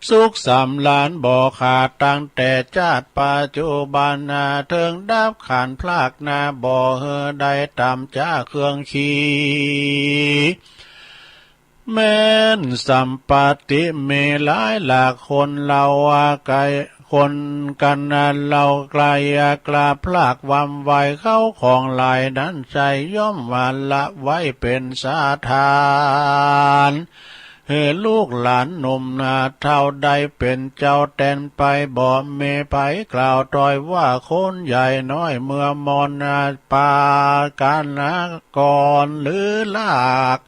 สุขสำราญบ่ขาด ตั้งแต่จาติปัจจุบันนา เถิงดับขันธ์พรากนา บ่หื้อได้ต่ำจ๊าเครื่องขี แม้นสัมปัตติมีหลายหลาก คนเฮาใก้ คนกั๋นเฮาไกล กล้าพรากวำไว้ เข้าของหลายนั้นใช้ ย่อมว่าละไว้เป๋นสถาน หื้อลูกหลานหนุ่มนาเฒ่าได้เป๋นเจ้าแตนไป บ่มีไผกล่าวต้อยว่าคนใหญ่น้อย เมื่อมรณะปาก๋านกรหรือลาก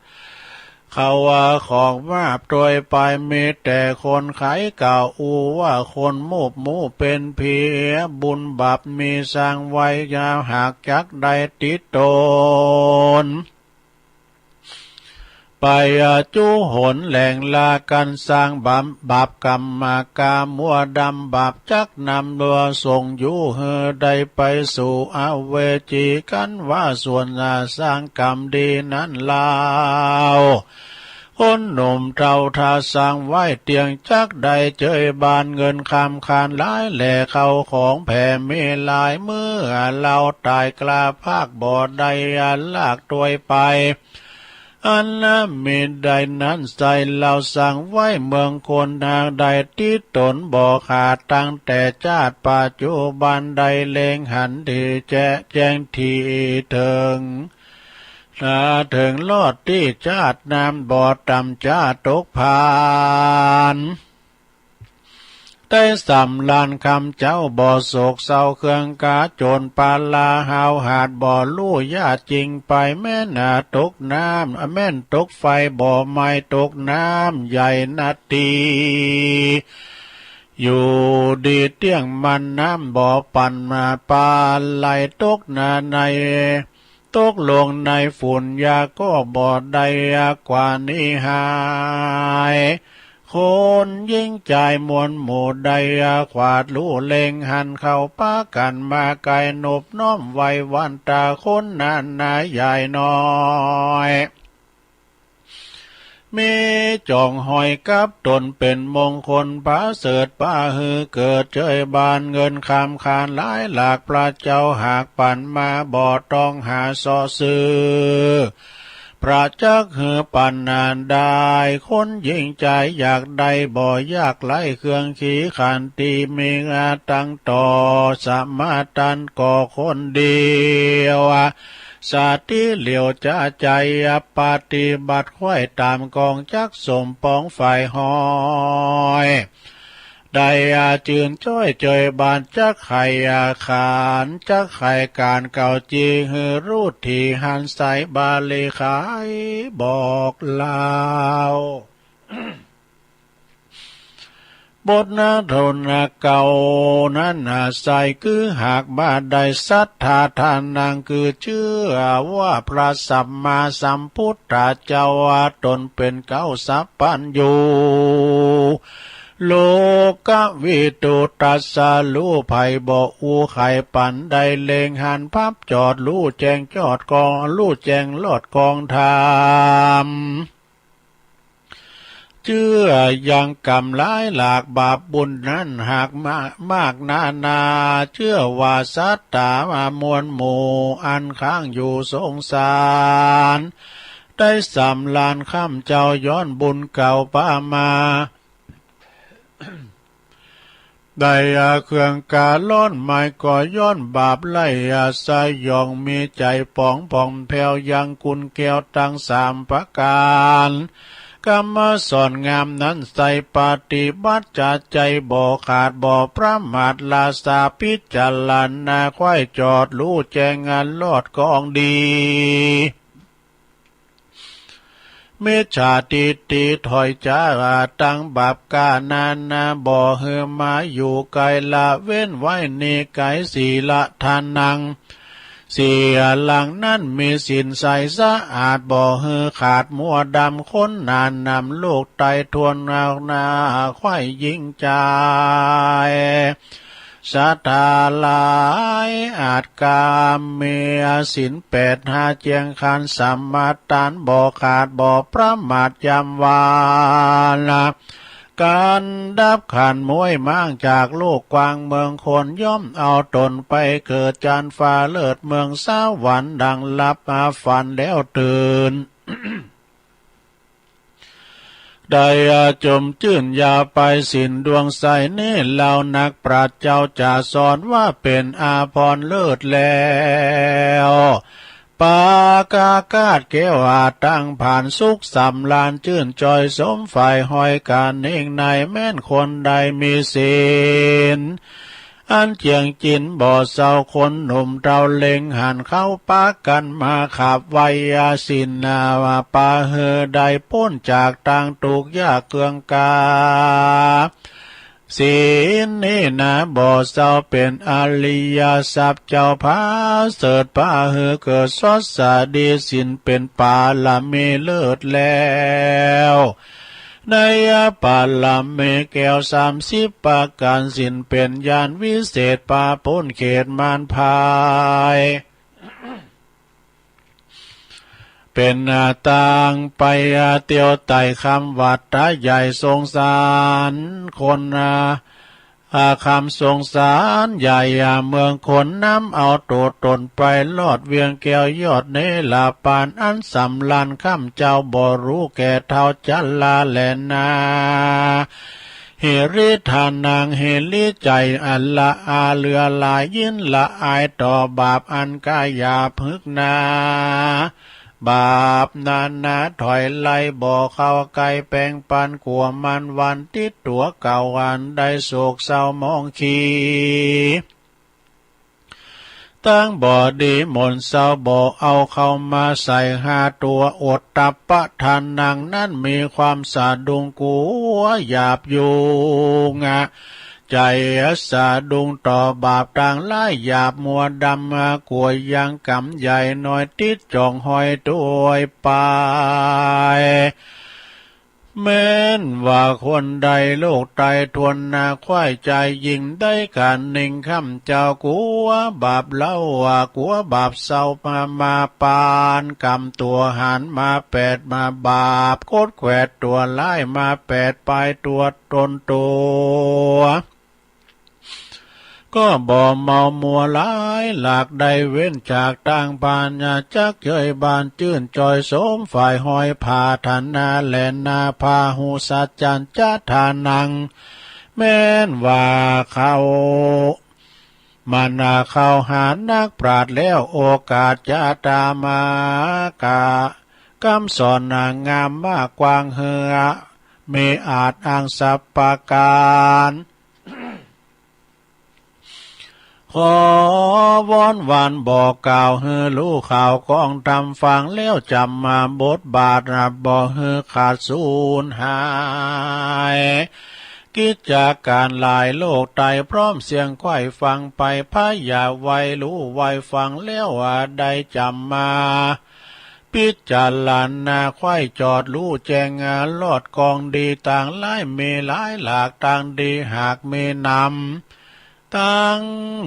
เขาว่าของมาบตวยไป มีแต่คนไขกล่าวอู้ว่า คนมูบหมู่เป๋นผี บุญบาปมีสร้างไว้ ยาวหากจักได้ติดตน ไปจุหนแหล่งลากั๋น สร้างบาป บาปกรรมมากามัวดำ บาปจักนำลัวส่งอยู่ หื้อได้ไปสู่อเวจี กั๋นว่าส่วนสร้างกรรมดีนั้นลาว คนหนุ่มเฒ่าถ้าสร้างไว้เตี้ยง จักได้เจยบาน เงินคำคานหลายแล เข้าของแผ่มีหลาย เมื่อเฮาต๋ายกล้าพรากบ่ได้ลากตวยไป อันมิได้นั้นใส่ เฮาสร้างไว้เมืองคนหากได้ติดตนบ่ขาด ตั้งแต่จาติปัจจุบัน ได้เล็งหันดีแจ้ แจ้งดีเถิง หาเถิงรอดตี้จาตินั้น บ่ต่ำจ๊าตกผาน ได้สำราญคำเจ้า บ่โศกเศร้าเครื่องกา โจรปาลาหาวหาด บ่ฮู้ญาติจริงไป แม่นตกน้ำ แม่นตกไฟบ่ไหม้ ตกน้ำใหญ่นาตี อยู่ดีเตี้ยงมัน น้ำบ่ปั่นมา ปาไหลตกนาใน ตกลงในฝุ่นยาก็บ่ได้กว่านี้หาย คนหญิงจายมวลหมู่ได้ขวาดฮู้เล็งหัน เข้าปากั๋นมาไกล นบน้อมไหว้หวั่นต๋า คนนานาใหญ่น้อย มีจ๋องห้อยกับตนเป๋นมงคลประเสริฐ ปาหื้อเกิดเจยบาน เงินคำคานหลายหลาก พระเจ้าหากปั๋นมา บ่ต้องหาเซาะซื้อ พระจักหื้อปั๋นนาได้ คนหญิงจายอยากได้ บ่ยากไร้เครื่องขีขันติ มีงาตังต่อสมาตันก็คนเดียว สติเหลียวจะใจ๋ปฏิบัติ ไขว้ต๋ามกองจักสมปองฝ่ายห้อย ด ได้อาจื้นจ้อยเจยบาน จักใค่อาขาน จักใค่ก๋านเก่า จี๋หื้อฮู้ตี้หัน ใสบาลีขายบอกเล่า บทนาธนเก่านั้นนา ใสคือหากบ่าได้ศรัทธาทานัง คือเจื้อว่าพระสัมมาสัมพุทธเจ้าว่าต๋นเป๋นเก๊าสัพพัญญู โลกวิดู ตรัสฮู้ไผ่บ่อู้ใค่ ปันได้เล็งหันพับจอด ฮู้แจ้งจอดกอง ฮู้แจ้งลอดกองธรรม เจื้อยังกรรมหลายหลากบาปบุญนั้นหากมาก มากนานา เจื้อว่าศรัทธามามวลหมู่ อันค้างอยู่สงสาร ได้สำราญค้ำเจ้า ย้อนบุญเก่าปามา ได้อาเครื่องการ้อนไหม้ ก็ย้อนบาปไร้อาสยอง มีใจ๋ป๋องผ่องแผ้ว ยังกุญแก้วตังสามประก๋าน กำสอนงามนั้นใส ปฏิบัติจะใจ๋บ่ขาดบ่ประมาท ราสาพิจารณาใค่จอด ฮู้แจ้งอันลอดกองดี มิจฉาทิฏฐิถอยจากตังบาปก้านานา บ่หื้อมาอยู่ใก้ ละเว้นไว้นิกัย ศีลทานัง ศีลังนั้นมีศีลใสสะอาด บ่หื้อขาดมัวดำ คนหนานำลูกไตรถ้วนนานา ใค่หญิงจาย ศรัทธาหลายอาจกาเม ศีลแปดห้าเจียงขัน สมาทานบ่ขาดบ่ประมาท ยามวาระ ก๋านดับขันม้วยม้าง จากโลกกว้างเมืองคน ย่อมเอาต๋นไปเกิดจานฟ้าเลิศ เมืองสวรรค์ ดังหลับมาฝันแล้วตื่น ได้อาจมจื้นยาวไป ศีลดวงใสนี้เล่า นักปราชญ์เจ้าจะสอนว่าเป๋นอาภรณ์เลิศแล้ว ปากาคาดแก้วอาตังผาน สุขสำราญจื้นจ่อยสมใฝ่ ห้อยกาเน่งใน แม้นคนใดมีศีล อันเจียงจิ๋นบ่เศร้า คนหนุ่มเฒ่าเล็งหัน เข้าปากั๋นมาขับไหว้อาศีลนา ว่าปาหื้อได้ป๊นจากตังตุ๊กข์ยากเกื้องก๋า ศีลนี้นาบ่เศร้า เป๋นอริยทรัพย์ เจ้าผาเสริฐ ปาหื้อเกิดสดสดี ศีลเป๋นปารมีเลิศแล้ว ในปารมีแก้วสามสิบประก๋าน ศีลเป๋นญาณวิเศษ ปาป๊นเขตมารพาย เป๋นตางไปเตียวไต่คำวัตตะใหญ่ สงสารคน อา คำสงสารใหญ่ เมืองคน นำเอาตั๋วต๋นไปลอดเวียงแก้วยอดเนรปาน อันสำราญค้ำเจ้า บ่ฮู้แก่เฒ่าจราแลนา หิริทานัง หิริใจ๋อันละอาเหลือหลาย ยินละอายต่อบาปอันกล้าหยาบหึกหนา บาปนานาถอยไล่ บ่เข้าใก้แป๋งปัน กั๋วมันวันติดตั๋วเก่า อันได้โศกเศร้ามองขี้ ตังบ่ดีหม่นเศร้า บ่เอาเข้ามาใส่หาตั๋ว โอตตัปปะทานังนั้นมีความสะดุ้งกั๋วหยาบอยู่ ใจ๋สะดุ้งต่อบาปตังหลายหยาบมัวดำ กั๋วยังกรรมใหญ่น้อยติดจ่องห้อยตวยไป แม้นว่าคนใดลูกไตรถ้วนนา ใค่ใจ๋ยิ่งได้ก๋านนิ่งค้ำเจ้า กั๋วบาปเล่า กั๋วบาปเศร้ามา มาปานกำตั๋วหารมาแปด มาบาปกดแขวดตั๋วร้ายมาแปด ปายตั๋วต๋นตั๋ว ก็บ่เมามัวหลายหลาก ได้เว้นจากตังพาญา จักเยยบานจื้นจ่อยสมใฝ่ ห้อยผาทานาแลนา พาหุสัจจัญจะทานัง แม้นว่าเข้า มานาเข้าหานักปราชญ์แล้ว โอกาสจะตามากะ กำสอนนางงามมากกว้างเฮือ มีอาจอ้างสัพประก๋าน ขอวอนหวานบอกกล่าวหื้อฮู้ข่าวของธรรมฟังแล้วจ๋ำมาบทบาทบ่หื้อขาดสูญหาย กิจก๋านหลายโลกไตพร้อมเสียงใคว่ฟังไป พระอย่าไว้ฮู้ไว้ฟังแล้วได้จ๋ำมา พิจารณาใคว่จอดฮู้แจ้งรอดกองดีต่างหลายมีหลายหลากต่างดีหากมีนำ ตัง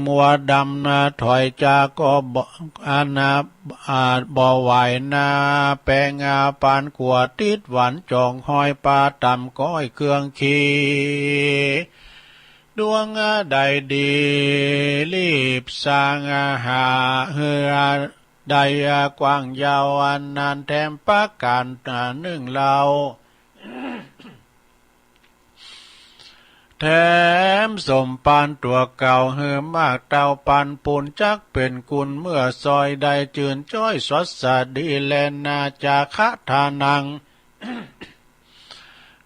มัวดำนาถอยจากก็บ่ อันนา อาจบ่ไหวนา แปงอาปานกั๋วติดหวันจองห้อยปาต่ำก้อยเครื่องขี ดวงใดดีรีบสร้างหาเฮือ ได้กว้างยาวอันนั้นแถมประก๋านนึ่งเล่า แถมสมปานตั๋วเก่าหื้อมากเต้าปันปูนจักเป๋นกุลเมื่อซอยได้จื้นจ้อยสดสะดีแลนา จาคะทานัง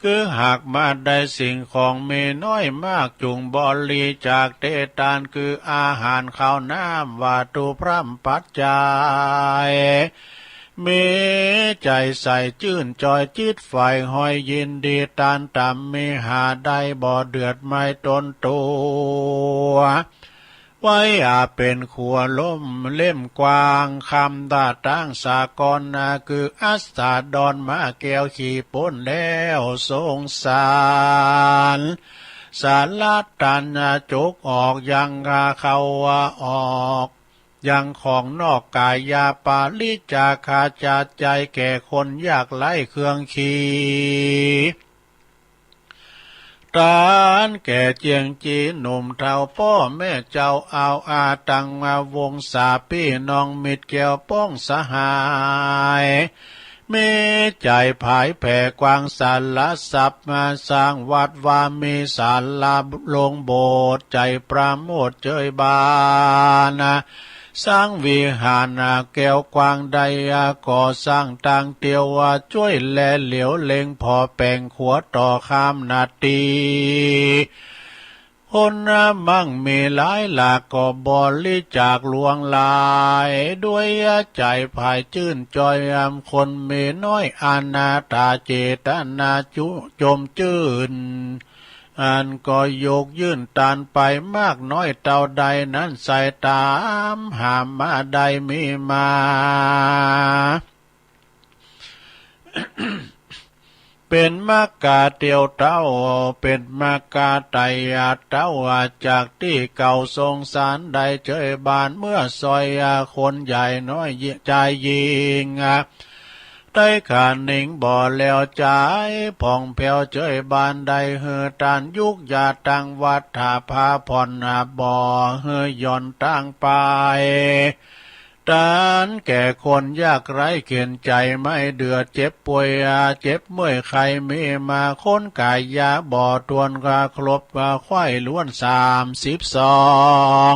คือหากมาได้สิ่งของมีน้อยมากจุ่งบริจาคเตตาน คืออาหารข้าวน้ำวัตถุพร่ำปัจจัย มีใจ๋ใส่จื้นจ้อยจิตใฝ่ห้อยยินดีตานต่ำมีหาได้บ่เดือดไหม้ตนตั๋ว ไว้อาเป๋นขัวล้มเล่มกว้างคำตาตั้งสากลนา คืออัสสดรมาแก้วขี่ป๊นแล้วสงสาร สาระตันจกออกยังเข้าออก ยังของนอกก๋ายาปาริจาคาจาใจ๋แก่คนยากไร้เครื่องขี ตานแก่เจียงจี๋หนุ่มเฒ่าป้อแม่เจ้าเอาอาตังมาวงศาปี้น้องมิตรแก้วป้องสหาย มีใจ๋ผายแผ่กว้างสาระทรัพย์มาสร้างวัดวามีศาลาโลงโบสถ์ใจ๋ประโมทย์เจยบาน สร้างวิหารแก้วกว้างได้ก่อสร้างตางเตียวว่าจ้วยแลเหลียวเล็งผ่อแป๋งขัวต่อข้ามนาตี คนมั่งมีหลายหลากก็บริจาคหลวงหลาย ด้วยใจ๋ผายจื้นจ้อยอำคนมีน้อยอนาถาเจตนาจุจมจื้น อันก็ยกยื่นตานไปมากน้อยเต้าใดนั้นใส่ต๋ามหามาได้มีมา เป๋นมากาเตียวเต้า เป๋นมากาไตยาเต้า จากตี้เก่าสงสารได้เจยบานเมื่อซอยคนใหญ่น้อยจายญิง ได้ขานิงบ่แล้วจายผ่องแผ้วเจยบานได้หื้อตานยุกยาตังวัตถาภาผ่อนบ่หื้อหย่อนตางไป ตานแก่คนยากไร้เข็ญใจ๋ไม่เดือดเจ็บป่วยเจ็บเมื่อยใค่มีมาคนก๋ายยาบ่ถ้วนกาครบกาไขว้ล้วนสามสิบสอง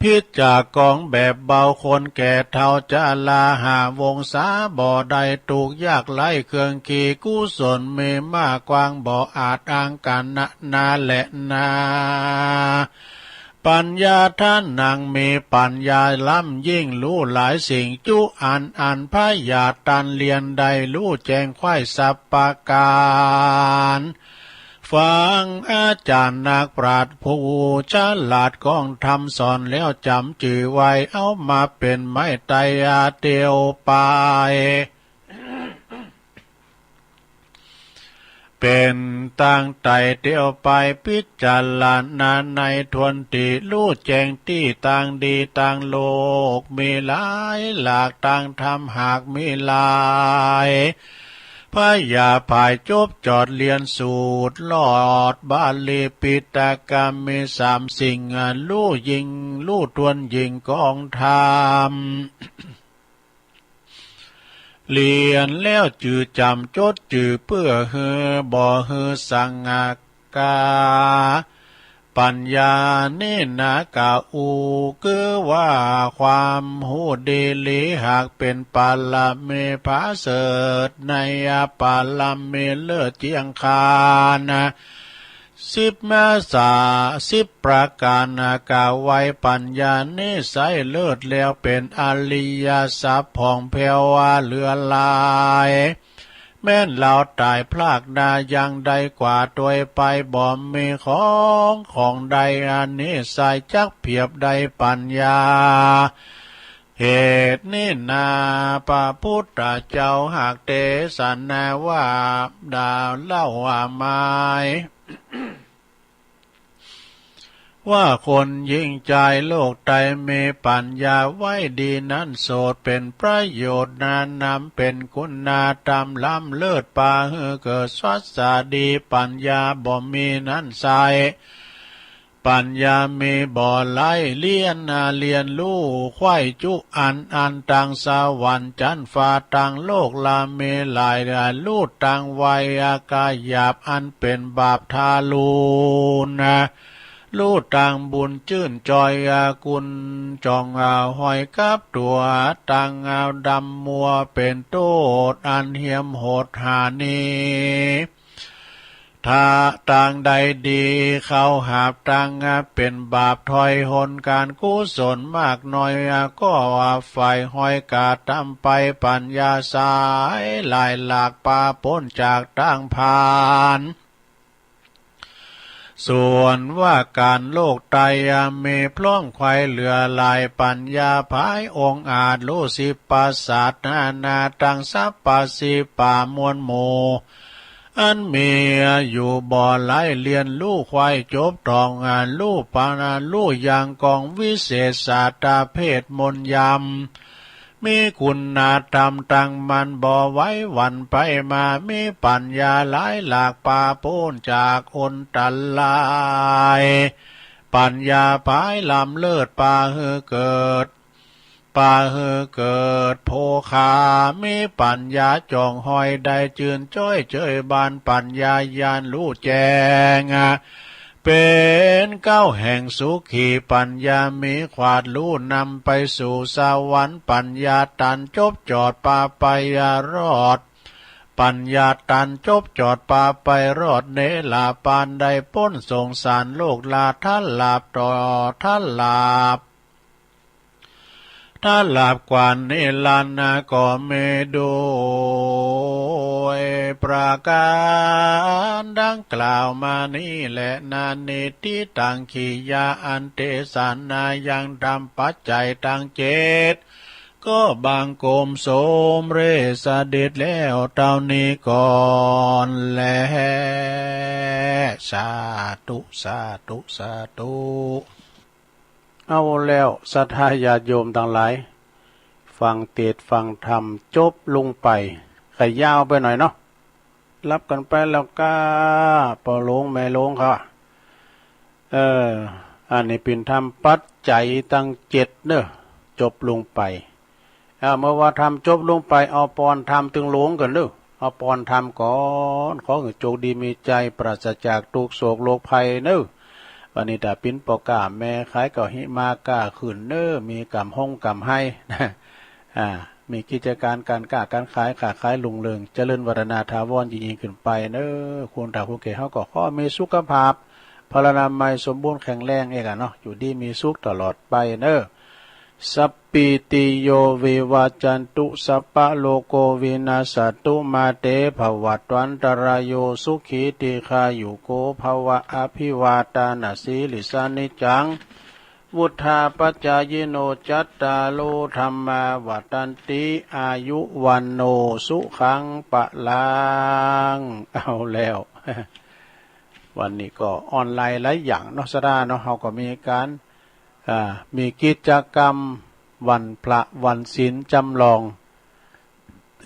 พิจจากองแบบเบาคนแก่เฒ่าจาราหาวงศาบ่ได้ทุกข์ยากไร้เครื่องขี กุศลมีมากกว้างบ่อาจอ้างกั๋นนาแลนา ปัญญาทานังมีปัญญาล้ำยิ่งฮู้หลายสิ่งจุอันอันพญาตันเรียนได้ฮู้แจ้งไขว้สัพประก๋าน ฟังอาจ๋ารย์นักปราชญ์ผู้ฉลาดก้องธรรมสอนแล้วจ๋ำจื้อไว้เอามาเป๋นไม้ไต่เตียวไป เป๋นตางไต่เตียวไปพิจารณาในถ้วนตี้ฮู้แจ้งตี้ตางดีตางโลกมีหลายหลากตางธรรมหากมีหลาย พญาผายจบจอดเรียนสูตรลอดบาลีปิฎกมีสามสิ่ง ฮู้ยิ่งฮู้ถ้วนยิ่งกองธรรม เรียนแล้วจื้อจ๋ำจดจื้อเปื้อหื้อบ่หื้อสังกา ปัญญานี้นาก๋าอู้ คือว่าความฮู้ดีหลีหากเป๋นปารมีผาเสริฐในปารมีเลิศเจียงคาน สิบมาสา สิบประก๋าน กล่าวไว้ปั๋ญญานี้ใสเลิศแล้วเป๋นอริยทรัพย์ผ่องแผ้วว่าเหลือหลาย แม้นลาวต๋ายพรากนายังได้กว่าตวยไป บ่มีของของใดอันนี้ใสจักเปียบได้ปั๋ญญา เหตุนี้นา พระพุทธเจ้าหากเตสนาว่า ดาเล่าว่าไม้ ว่าคนญิงจายโลกใดมีปั๋ญญาไว้ดีนั้น โสตเป๋นประโยชน์นานำเป๋นคุณธรรมล้ำเลิศ ปาหื้อเกิดสัสสะดี ปั๋ญญาบ่มีนั้นใส ปั๋ญญามีบ่ไหล เรียน เรียนฮู้ไขว้จุอัน อันตังสวรรค์จั๊นฟ้าตังโลกละมีหลาย ฮู้ตังไวยากะหยาบอันเป๋นบาปทารุณ ฮู้ตังบุญจื้นจอยกุณ จ่องหอยกับตั๋ว ตังดำมัวเป๋นโต้ษอันเหี่ยมโหดหานี้ ถ้าตังใดดีเข้าหาบตังเป๋นบาปถอยหนก๋านกุศลมากน้อย ก็ว่าฝ่ายหอยกระตำไปปั๋ญญาใสหลายหลากปาป๊นจากตังพาน ส่วนว่าก๋านโลกใดมีพร้อมไขว่เหลือหลาย ปั๋ญญาผายองอาจฮู้สิบประสาทนานา ตังสรรพสิ่งปะมวลหมู่ อันมีอยู่บ่ไหล เรียนฮู้ไขว้จบถ่อง ฮู้ปานะฮู้ยังกองวิเศษสาตาเพศมนต์ยำ มีคุณธรรมตั้งมั่นบ่ไหวหวั่นไปมา มีปั๋ญญาหลายหลากปาป๊นจากอันตราย ปั๋ญญาผายล้ำเลิศปาหื้อเกิด ปาหื้อเกิดโภคา มีปั๋ญญาจ่องหอยได้จื้นจ้อยเจยบาน ปั๋ญญาญาณฮู้แจ้ง เป๋นเก๊าแห่งสุขี ปั๋ญญามีขวาดฮู้นำไปสู่สวรรค์ ปั๋ญญาตันจบจอดปาไปรอด ปั๋ญญาตันจบจอดปาไปรอดเนรปานได้ป๊นสงสารโลกลา ถ้าหลาบต่อ ถ้าหลาบ ถ้าหลาบกว่านิรันดร์ก็มีด้วยประก๋านดังกล่าวมานี้แหละ นานิทธิตัง กิริยาอันเตสนายังธรรมปัจจัยตังเจ็ด ก็บังคมสมเร็จเสด็จแล้วเต้านี้ก่อนแล สาธุ สาธุ สาธุ เอาแล้วศรัทธาญาติโยมตังหลาย ฟังเตสน์ฟังธรรมจบลงไป ก็ยาวไปหน่อยเนาะ หลับกั๋นไปแล้วก้า ป้อหลวงแม่หลวงเขา เออ อันนี้เป๋นธรรมปัจจัยตังเจ็ดเน่อ จบลงไป อ่า เมื่อว่าธรรมจบลงไป เอาปอนธรรมตึงหลวงก่อนเน่อ เอาปอนธรรมก่อน ขอหื้อโจคดีมีชัย ปราศจากตุ๊กข์โศกโรคภัยเน่อ วันนี้ถ้าเป๋นป้อก้าแม่ขายก็หิมาก้าขึ้นเน่อ มีก๋ำฮงก๋ำไฮ อ่า มีกิจก๋านก๋านก้าก๋านขาย ค้าขายรุ่งเรือง เจริญวัฒนาถาวรยิ่งๆ ขึ้นไปเน่อ คนเฒ่าคนแก่เฮาก็ขอมีสุขภาพ พลานามัยสมบูรณ์แข็งแรงเอกอะเนาะ อยู่ดีมีสุขตลอดไปเน่อ สัพพีติโยวิวัจจันตุ สัพพะโรโควินัสสะตุ มาเตภวัตวันตรายโย สุขีทีฆายุโกภวะ อภิวาทานะสีลิสสะ นิจจัง วุฑฒาปะจายิโน จัตตาโร ธัมมา วัฑฒันติ อายุ วัณโณ สุขัง พลัง เอาแล้ว วันนี้ก็ออนไลน์หลายอย่างเนาะ ศรัทธาเนาะ เฮาก็มีก๋าน อ่า มีกิจกรรมวันพระวันศีลจ๋ำลอง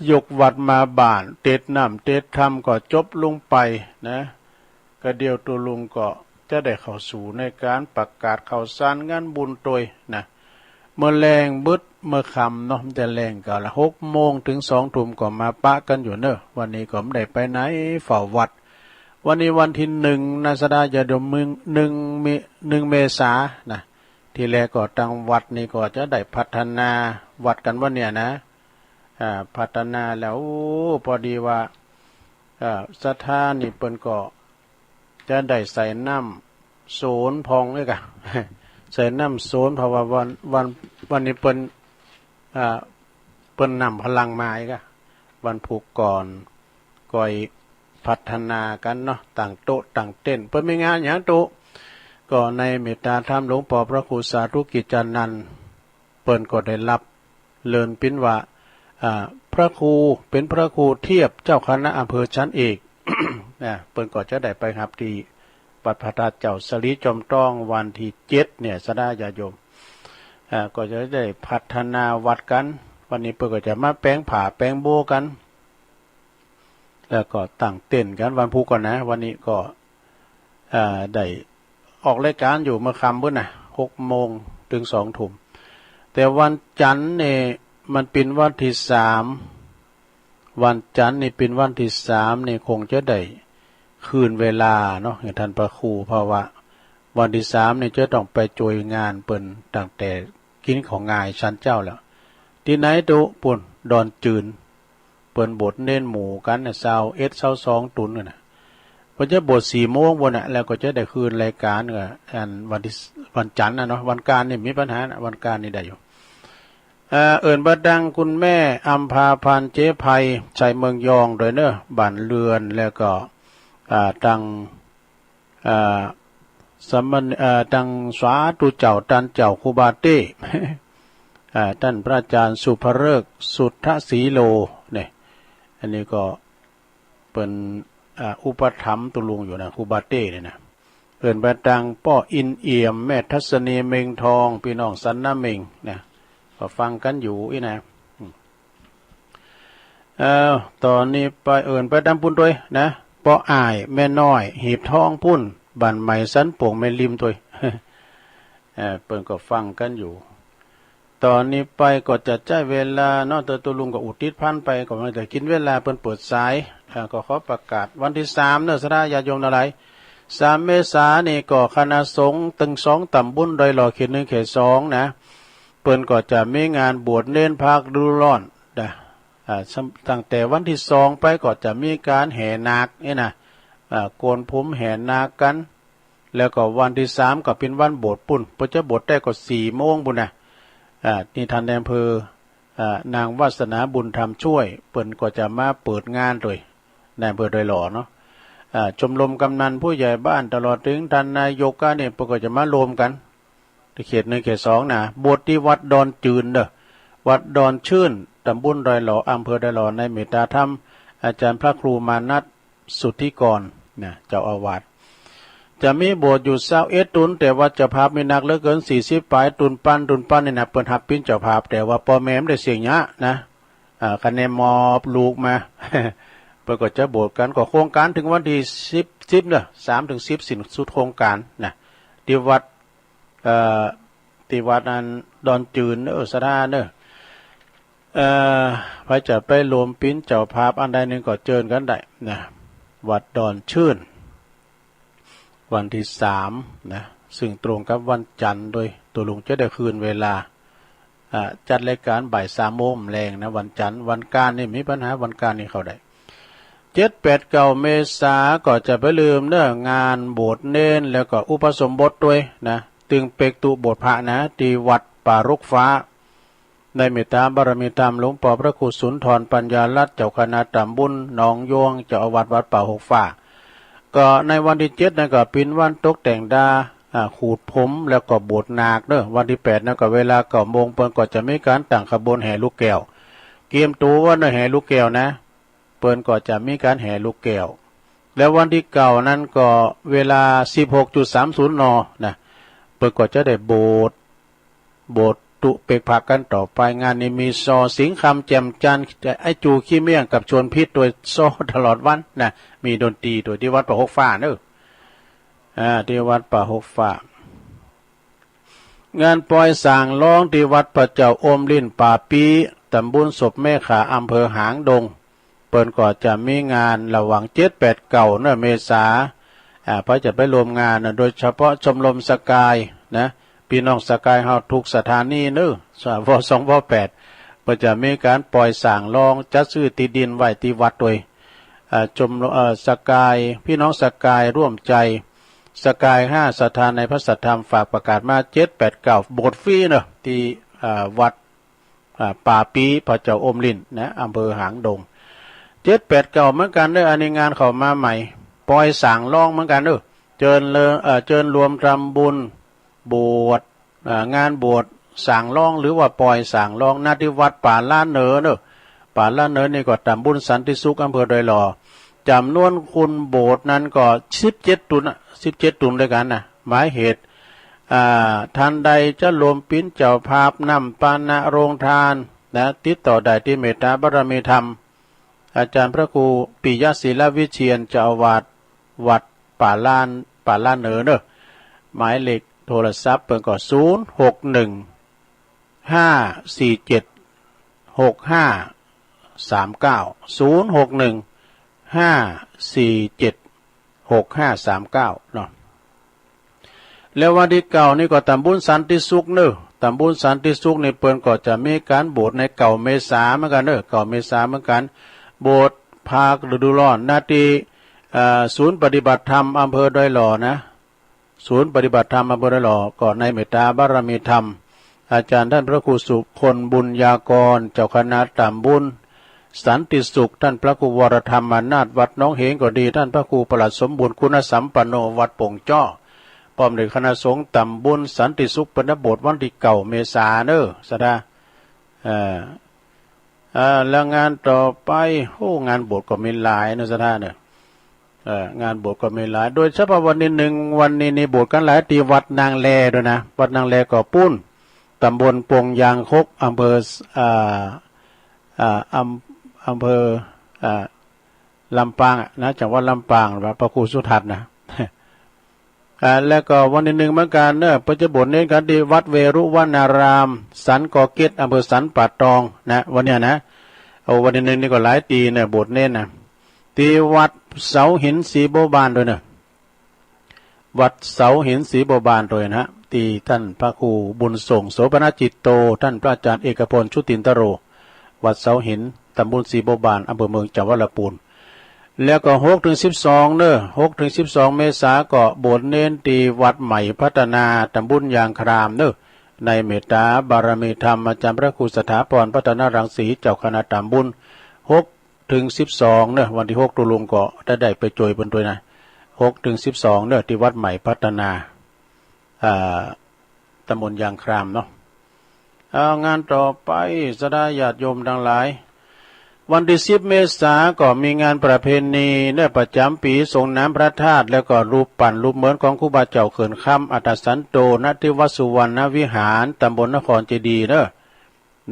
ยกวัดมาบ้าน เตสน์น้ำเตสน์ธรรมก็จบลงไปนะ ก็เดี๋ยวตุ๊ลุงก็จะได้เข้าสู่ในก๋านประกาศข่าวสารงานบุญตวยนะ เมื่อแลงบึดเมื่อค่ำเนาะ มันจะแลงก็ละ หกโมงเถิงสองทุ่มก็มาปะกั๋นอยู่เน่อ วันนี้ก็บ่ได้ไปไหน เฝ้าวัด วันนี้วันตี้หนึ่งนะ ศรัทธาญาติโยม หนึ่ง หนึ่ง เม หนึ่ง เมษานะ ตี้แลก็ตังวัดนี่ก็จะได้พัฒนาวัดกั๋นวันเนี้ยนะ อ่า พัฒนาแล้ว โอ้ พอดีว่า อ่า ศรัทธานี่เปิ้นก็ จะได้ใส่น้ำโสนผ่องอีกอะ ใส่น้ำโสน เพราะว่าวัน วัน วันนี้เปิ้น อ่า เปิ้นนำพลังมาอีกอะ วันพูกก่อน ก่อยพัฒนากั๋นเนาะ ตั้งโต๊ะตั้งเต็นท์ เปิ้นมีงานหยังตุ๊ ก็ในเมตตาธรรมหลวงป้อพระครูสาธุกิจจานันท์ เปิ้นก็ได้ฮับเลินปิ้นว่า อ่า พระครู เป๋นพระครูเทียบเจ้าคณะอำเภอชั้นเอก นะ เปิ้นก็จะได้ไปฮับตี้วัดพระธาตุเจ้าสะหลีจอมต้องวันตี้เจ็ดเนี่ย ศรัทธาญาติโยม อ่า ก็จะได้พัฒนาวัดกั๋น วันนี้เปิ้นก็จะมาแป๋งผ้าแป๋งโบ้กั๋น แล้วก็ตั้งเต็นท์กั๋นวันพูกก่อนนะ วันนี้ก็ อ่า ได้ออกรายก๋านอยู่เมื่อค่ำปู๊นนะ หกโมงเถิงสองทุ่ม แต่วันจันทร์นี่มันเป๋นวันตี้สาม วันจันทร์นี่เป๋นวันตี้สามนี่คงจะได้คืนเวลาเนาะ อย่างต้านพระครู เพราะว่าวันตี้สามนี่จะต้องไปจ้วยงานเปิ้นตั้งแต่กิ๋นข้าวง่ายฉันเจ๊าแล้ว ตี้ไหนตุ๊ ปู๊น ดอนจืน เปิ้นบวชเณรหมู่กั๋นน่ะ ซาวเอ็ด ซาวสอง ตุ๊นกั๋นน่ะ เปิ้นจะบวชสี่โมงปู๊นน่ะ แล้วก็จะได้คืนรายก๋านกับอันวันตี้ วันจันทร์น่ะเนาะ วันก๋านนี่มีปัญหาน่ะ วันก๋านนี่ได้อยู่ เอ่อ เอิ้นไปตังคุณแม่อำภาพันธ์ เจ๊ไพ ชัยเมืองยอง โดยเนาะ บ้านเรือน แล้วก็ อ่า ตัง อ่า สามเณร อ่า ตังสาธุเจ้า ต้านเจ้าครูบาเต้ อ่า ต้านพระอาจารย์สุภฤกษ์ สุทธสีโล เนี่ย อันนี้ก็เปิ้น อ่า อุปถัมภ์ตุ๊ลุงอยู่นะ ครูบาเต้เนี่ยนะ เอิ้นไปตังป้ออินเอี่ยม แม่ทัศนีเม็งทอง ปี้น้องสันนาเม็งนะ ก็ฟังกั๋นอยู่อี้นะ อืม เอ่อ ต๋อนนี้ไปเอิ้นไปตางปู๊นตวยนะ ป้ออ้าย แม่น้อย หีบทองปู๊น บ้านใหม่สันโป่งแม่ริมตวย เอ่อ เปิ้นก็ฟังกั๋นอยู่ ต๋อนนี้ไปก็จะใจ๊เวลาเนาะ แต่ตุ๊ลุงก็อุทิศภัณฑ์ไป ก็บ่ได้กิ๋นเวลาเปิ้นเปิดสาย เอ่อ ก็ขอประกาศวันตี้สามเนาะ ศรัทธาญาติโยมตังหลาย สามเมษานี่ก็คณะสงฆ์ตึงสองต๋ำบุญดอยหล่อ เขตหนึ่ง เขตสอง นะ เปิ้นก็จะมีงานบวชเณรภาคฤดูร้อนนะ อ่า ตั้งแต่วันตี้สองไปก็จะมีก๋านแห่นาคเนี่ยนะ อ่า โกนผมแห่นาคกั๋น แล้วก็วันตี้สามก็เป๋นวันบวชปู๊น เปิ้นจะบวชได้ก็สี่โมงปู๊นนะ อ่า นี่ต้านนายอำเภอ อ่า นางวาสนาบุญธรรมช่วย เปิ้นก็จะมาเปิดงานตวย นายอำเภอดอยหล่อเนาะ อ่า ชมรมกำนันผู้ใหญ่บ้าน ตลอดเถิงต้านนายกก็เนี่ย เปิ้นก็จะมารวมกั๋น ตี้เขตหนึ่ง เขตสองนะ บวชตี้วัดดอนจืนเนาะ วัดดอนชื่น ต๋ำบุญดอยหล่อ อำเภอดอยหล่อ ในเมตตาธรรม อาจารย์พระครูมานัส สุทธิกร นะ เจ้าอาวาส จะมีบวชอยู่ซาวเอ็ดตุ๊น แต่ว่าเจ้าภาพมีนักเหลือเกิน สี่สิบป๋ายตุ๊นปัน ตุ๊นปันนี่นะ เปิ้นฮับเป๋นเจ้าภาพ แต่ว่าป้อแม่บ่ได้เสียงเยียะนะ อ่า คะแนนมอบลูกมา เปิ้นก็จะบวชกั๋น ก็โครงก๋านเถิงวันตี้สิบ สิบเนาะ สามเถิงสิบ สิ้นสุดโครงก๋านนะ ตี้วัด เอ่อ ตี้วัดอันดอนจืนเนาะ ศรัทธาเนาะ เอ่อ ใผจะไปรวมเป๋นเจ้าภาพอันใดนึ่งก็เจิญกั๋นได้นะ วัดดอนชื่น วันตี้สามนะ ซึ่งตรงกับวันจันทร์ตวย ตุ๊ลุงจะได้คืนเวลา อ่า จัดรายก๋านบ่ายสามโมงแลงนะ วันจันทร์ วันก๋านนี่มีปัญหา วันก๋านนี่เข้าได้ เจ็ด แปด เก้า เมษาก็จะบ่าลืมเนาะ งานบวชเณร แล้วก็อุปสมบทตวยนะ ตึงเปกตุ๊บวชพระนะ ตี้วัดป่าฮกฟ้า ในเมตตาบารมีธรรมหลวงป้อพระครูสุนทรปัญญารัตน์ เจ้าคณะต๋ำบุญหนองยวง เจ้าอาวาสวัดป่าฮกฟ้า ก็ในวันตี้เจ็ดนั้นก็เป๋นวันตกแต่งดา อ่า ขูดผม แล้วก็บวชนาคเนาะ วันตี้แปดนั้นก็เวลาเก้าโมง เปิ้นก็จะมีก๋านตั้งขบวนแห่ลูกแก้ว เกียมตั๋วเนาะ แห่ลูกแก้วนะ เปิ้นก็จะมีก๋านแห่ลูกแก้ว แล้ววันตี้เก้านั้นก็เวลาสิบหกจุดสามศูนย์ น นะ เปิ้นก็จะได้โบสถ์ โบสถ์ตุ๊เปกพระกั๋นต่อไป งานนี้มีซอ สิงห์คำ แจ่มจันทร์ ไอ้จู๋ ขี้เมี่ยง กับชวนพิษตวย ซอตลอดวันนะ มีดนตรีตวยตี้วัดป่าฮกฟ้าเนาะ อ่า ตี้วัดป่าฮกฟ้า งานปอยส่างลองตี้วัดพระเจ้าอมริ้นป่าปี้ ต๋ำบุญศพแม่ขา อำเภอหางดง เปิ้นก็จะมีงานระหว่างเจ็ด แปด เก้าเนาะ เมษา อ่า ใผจะไปรวมงานเนาะ โดยเฉพาะชมรมสกายนะ ปี้น้องสกายเฮาทุกสถานีเนาะ สว สอง ว แปด เปิ้นจะมีก๋านปอยส่างลอง จัดซื้อตี้ดินไว้ตี้วัดตวย อ่า ชมรม เอ่อ สกาย พี่น้องสกายร่วมใจ สกายห้า ศรัทธาในพระสัทธรรม ฝากประกาศมา เจ็ดแปดเก้า โบสถ์ฟรีเนาะ ตี้ อ่า วัด อ่า ป่าปี้ พระเจ้าอมรินทร์นะ อำเภอหางดง เจ็ดแปดเก้า เหมือนกั๋นเน่อ อันนี้งานเข้ามาใหม่ ปอยสางร้องเหมือนกั๋นเน่อ เจิญเลิง เอ่อ เจิญรวมทำบุญบวช อ่า งานบวชสางร้อง หรือว่าปอยสางร้อง ณ ตี้วัดป่าล้านเหนือเน่อ ป่าล้านเหนือนี่ก็ต๋ำบลสันติสุข อำเภอดอยหล่อ จ๋ำนวนคนโบสถ์นั้นก็สิบเจ็ดต๋นน่ะ สิบเจ็ดต๋นด้วยกั๋นนะ หมายเหตุ อ่า ท่านใดจะร่วมเป๋นเจ้าภาพนำปานะโฮงตานนะ ติดต่อได้ตี้เมตตาบารมีธรรม อาจารย์พระครูปิยะศิลวิเชียร เจ้าอาวาสวัดป่าล้าน ป่าล้านเหนือเน่อ หมายเลขโทรศัพท์เปิ้นก็ ศูนย์หกหนึ่ง ห้าสี่เจ็ด หกห้าสามเก้า ศูนย์หกหนึ่ง ห้าสี่เจ็ด หกห้าสามเก้า เนาะ แล้ววันตี้เก้านี่ก็ต๋ำบลสันติสุขเน่อ ต๋ำบลสันติสุขนี่เปิ้นก็จะมีก๋านโบสถ์ในเก้าเมษาเหมือนกั๋นเน่อ เก้าเมษาเหมือนกั๋น โบสถ์ภาคฤดูร้อน ณ ตี้ เอ่อ ศูนย์ปฏิบัติธรรมอำเภอดอยหล่อนะ ศูนย์ปฏิบัติธรรมอำเภอดอยหล่อ ก็ในเมตตาบารมีธรรม อาจารย์ท่านพระครูสุคนบุญญากร เจ้าคณะต๋ำบลสันติสุข ท่านพระครูวรธรรมนาถ วัดหนองเหงก็ดี ท่านพระครูประหลัดสมบูรณ์คุณสัมปันโน วัดโป่งจ้อ พร้อมด้วยคณะสงฆ์ต๋ำบลสันติสุข เปิ้นจะโบสถ์วันตี้เก้าเมษาเน่อ ศรัทธา เอ่อ อ่า แล้วงานต่อไป โอ้ งานโบสถ์ก็มีหลายเน่อ ศรัทธาเน่อ เอ่อ งานโบสถ์ก็มีหลาย โดยเฉพาะวันตี้หนึ่ง วันนี้นี่โบสถ์กั๋นหลาย ตี้วัดนางแลด้วยนะ วัดนางแลก็ปู๊น ต๋ำบลปงยางคก อำเภอ อ่า อ่า อำ อำเภอ อ่า ลำปางอะนะ จังหวัดลำปาง วัดพระครูสุทัศน์นะ อ่า แล้วก็วันตี้หนึ่งเหมือนกั๋นเน่อ เปิ้นจะโบสถ์เณรกั๋นตี้วัดเวรุวรรณาราม สันกอเก็ด อำเภอสันป่าตองนะ วันเนี้ยนะ โอ้ วันตี้หนึ่งนี่ก็หลายตี้เน่อ โบสถ์เณรนะ ตี้วัดเสาหินศรีบัวบานด้วยเน่อ วัดเสาหินศรีบัวบานด้วยนะ ตี้ท่านพระครูบุญส่ง โสภณจิตโต ท่านพระอาจารย์เอกพล ชุตินทโร วัดเสาหิน ต๋ำบลศรีบัวบาน อำเภอเมือง จังหวัดลำพูน แล้วก็หกถึงสิบสองเน่อ หกถึงสิบสองเมษาก็โบสถ์เณรตี้วัดใหม่พัฒนา ต๋ำบลยางครามเน่อ ในเมตตาบารมีธรรม อาจารย์พระครูสถาพร พัฒนรังสี เจ้าคณะต๋ำบล หกถึงสิบสองเน่อ วันตี้หกตุลงก็ได้ ได้ไปจอยเปิ้นด้วยนะ หกถึงสิบสองเน่อ ตี้วัดใหม่พัฒนา อ่า ต๋ำบลยางครามเนาะ เอา งานต่อไป ศรัทธาญาติโยมตังหลาย วันตี้สิบเมษาก็มีงานประเพณีเน่อ ประจ๋ำปี๋ สรงน้ำพระธาตุ แล้วก็รูปปั้นรูปเหมือนของครูบาเจ้าเขื่อนคำอัฏฐสันโต ณ ตี้วัดสุวรรณวิหาร ต๋ำบลนครเจดีย์เน่อ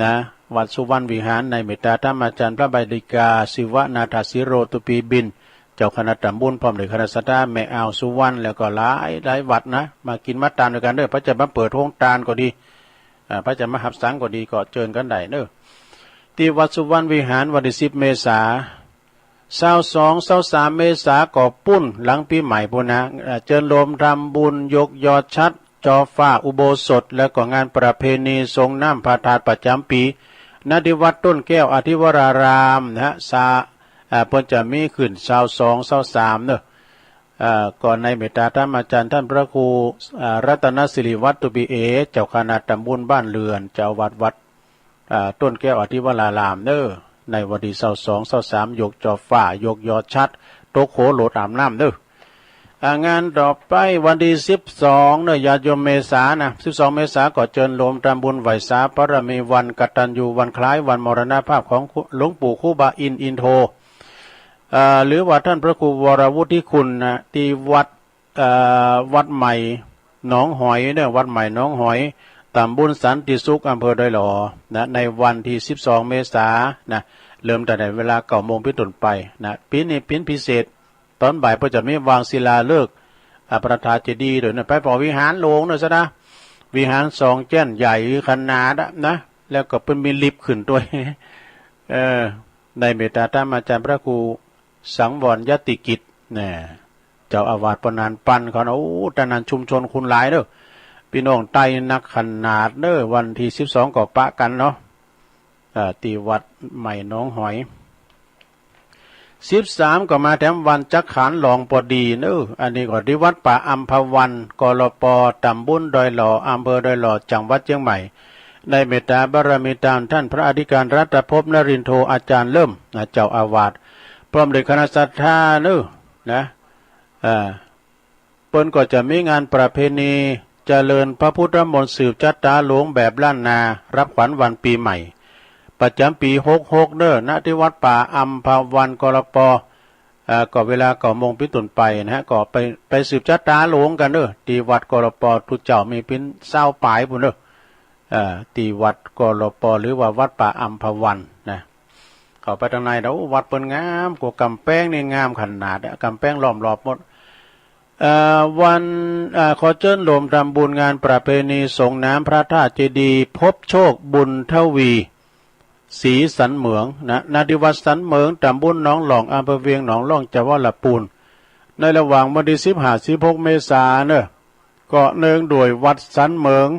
นะ วัดสุวรรณวิหาร ในเมตตาธรรมาจารย์พระใบดิกา ศิวนาถสีโร ตุปีบิน เจ้าคณะต๋ำบล พร้อมด้วยคณะศรัทธาแม่อ่าวสุวรรณ แล้วก็หลายหลายวัดนะ มากิ๋นมาตานด้วยกั๋นเน่อ เปิ้นจะมาเปิดโฮงตานก็ดี อ่า เปิ้นจะมาหับสังก็ดี ก็เจิญกั๋นได้เน่อ ตี้วัดสุวรรณวิหาร วันตี้สิบเมษา ซาวสอง ซาวสามเมษาก็ปู๊น หลังปี๋ใหม่ปู๊นนะ เอ่อ เจิญโฮมทำบุญยกยอดฉัตร จอฟ้าอุโบสถ แล้วก็งานประเพณีสรงน้ำพระธาตุประจ๋ำปี๋ ณ ตี้วัดต้นแก้วอธิวรารามนะฮะ ซา อ่า เปิ้นจะมีขึ้น ซาวสอง ซาวสามเน่อ อ่า ก็ในเมตตาธรรมาจารย์ท่านพระครู อ่า รัตนสิริวัตร ตุปีเอ เจ้าคณะต๋ำบลบ้านเรือน เจ้าอาวาสวัด อ่า ต้นแก้วอธิวรารามเน่อ ในวันตี้ซาวสอง ซาวสาม ยกจอฟ้า ยกยอดฉัตร ตกโขโหลดอาบน้ำเน่อ อ่า งานต่อไปวันตี้สิบสองเน่อ ญาติโยม เมษานะ สิบสองเมษาก็เจิญโฮมทำบุญไหว้สาบารมีวันกตัญญู วันคล้ายวันมรณภาพของหลวงปู่ครูบาอินทร์ อินโท อ่า หรือว่าท่านพระครูวรวุฒิคุณนะ ตี้วัด เอ่อ วัดใหม่หนองหอยเน่อ วัดใหม่หนองหอย ต๋ำบลสันติสุข อำเภอดอยหล่อนะ ในวันตี้สิบสองเมษานะ เริ่มตั้งแต่เวลาเก้าโมงเป๋นต้นไปนะ ปี๋นี้เป๋นพิเศษ ต๋อนบ่ายเปิ้นจะมีวางศิลาฤกษ์ อ่า พระธาตุเจดีย์ด้วยนะ ไปผ่อวิหารหลวงเน่อ ศรัทธา วิหารสองแจ้นใหญ่ขนาดอะนะ แล้วก็เปิ้นมีลิฟต์ขึ้นด้วย เออ ในเมตตาธรรมาจารย์พระครูสังวรยติกิจนะ เจ้าอาวาสปนานปันเขานะ โอ้ ตะนั้นชุมชนคนหลายเน่อ ปี้น้องใต้นักขนาดเน่อ วันตี้สิบสองก็ปะกั๋นเนาะ อ่า ตี้วัดใหม่หนองหอย สิบสามก็มาแถมวันจักขานหลองปอดีเนอะ อันนี้ก็ตี้วัดป่าอัมพวัน กลป ต๋ำบลดอยหล่อ อำเภอดอยหล่อ จังหวัดเจียงใหม่ ในเมตตาบารมีตามท่านพระอธิการรัตภพนรินโทอาจารย์เลิ่มนะ เจ้าอาวาส พร้อมด้วยคณะศรัทธาเนอะ นะ อ่า เปิ้นก็จะมีงานประเพณีเจริญพระพุทธมนต์สืบชะตาหลวงแบบล้านนา รับขวัญวันปีใหม่ ประจ๋ำปี๋หกหกเนอะ ณ ตี้วัดป่าอัมพวัน กลป เอ่อ ก็เวลาเก้าโมงเป๋นต้นไปนะฮะ ก็ไป ไปสืบชะตาหลวงกั๋นเนอะ ตี้วัด กลป ตุ๊เจ้ามีเป๋นซาวป๋ายปู้นเนอะ เอ่อ ตี้วัด กลป หรือว่าวัดป่าอัมพวันนะ เข้าไปตางในแล้ว โอ้ วัดเปิ้นงาม ก็ก๋ำแปงนี่งามขนาดอะ ก๋ำแปงล้อมรอบหมด เอ่อ วัน เอ่อ ขอเจิญร่วมทำบุญงานประเพณีส่งน้ำพระธาตุเจดีย์พบโชคบุญทวี ศรีสันเหมิงนะ ณ ตี้วัดสันเหมิง ต๋ำบลหนองหล่อง อำเภอเวียงหนองหล่อง จังหวัดลำปูน ในระหว่างวันตี้สิบห้า สิบหก เมษาเนอะ ก็เนื่องด้วยวัดสันเหมิง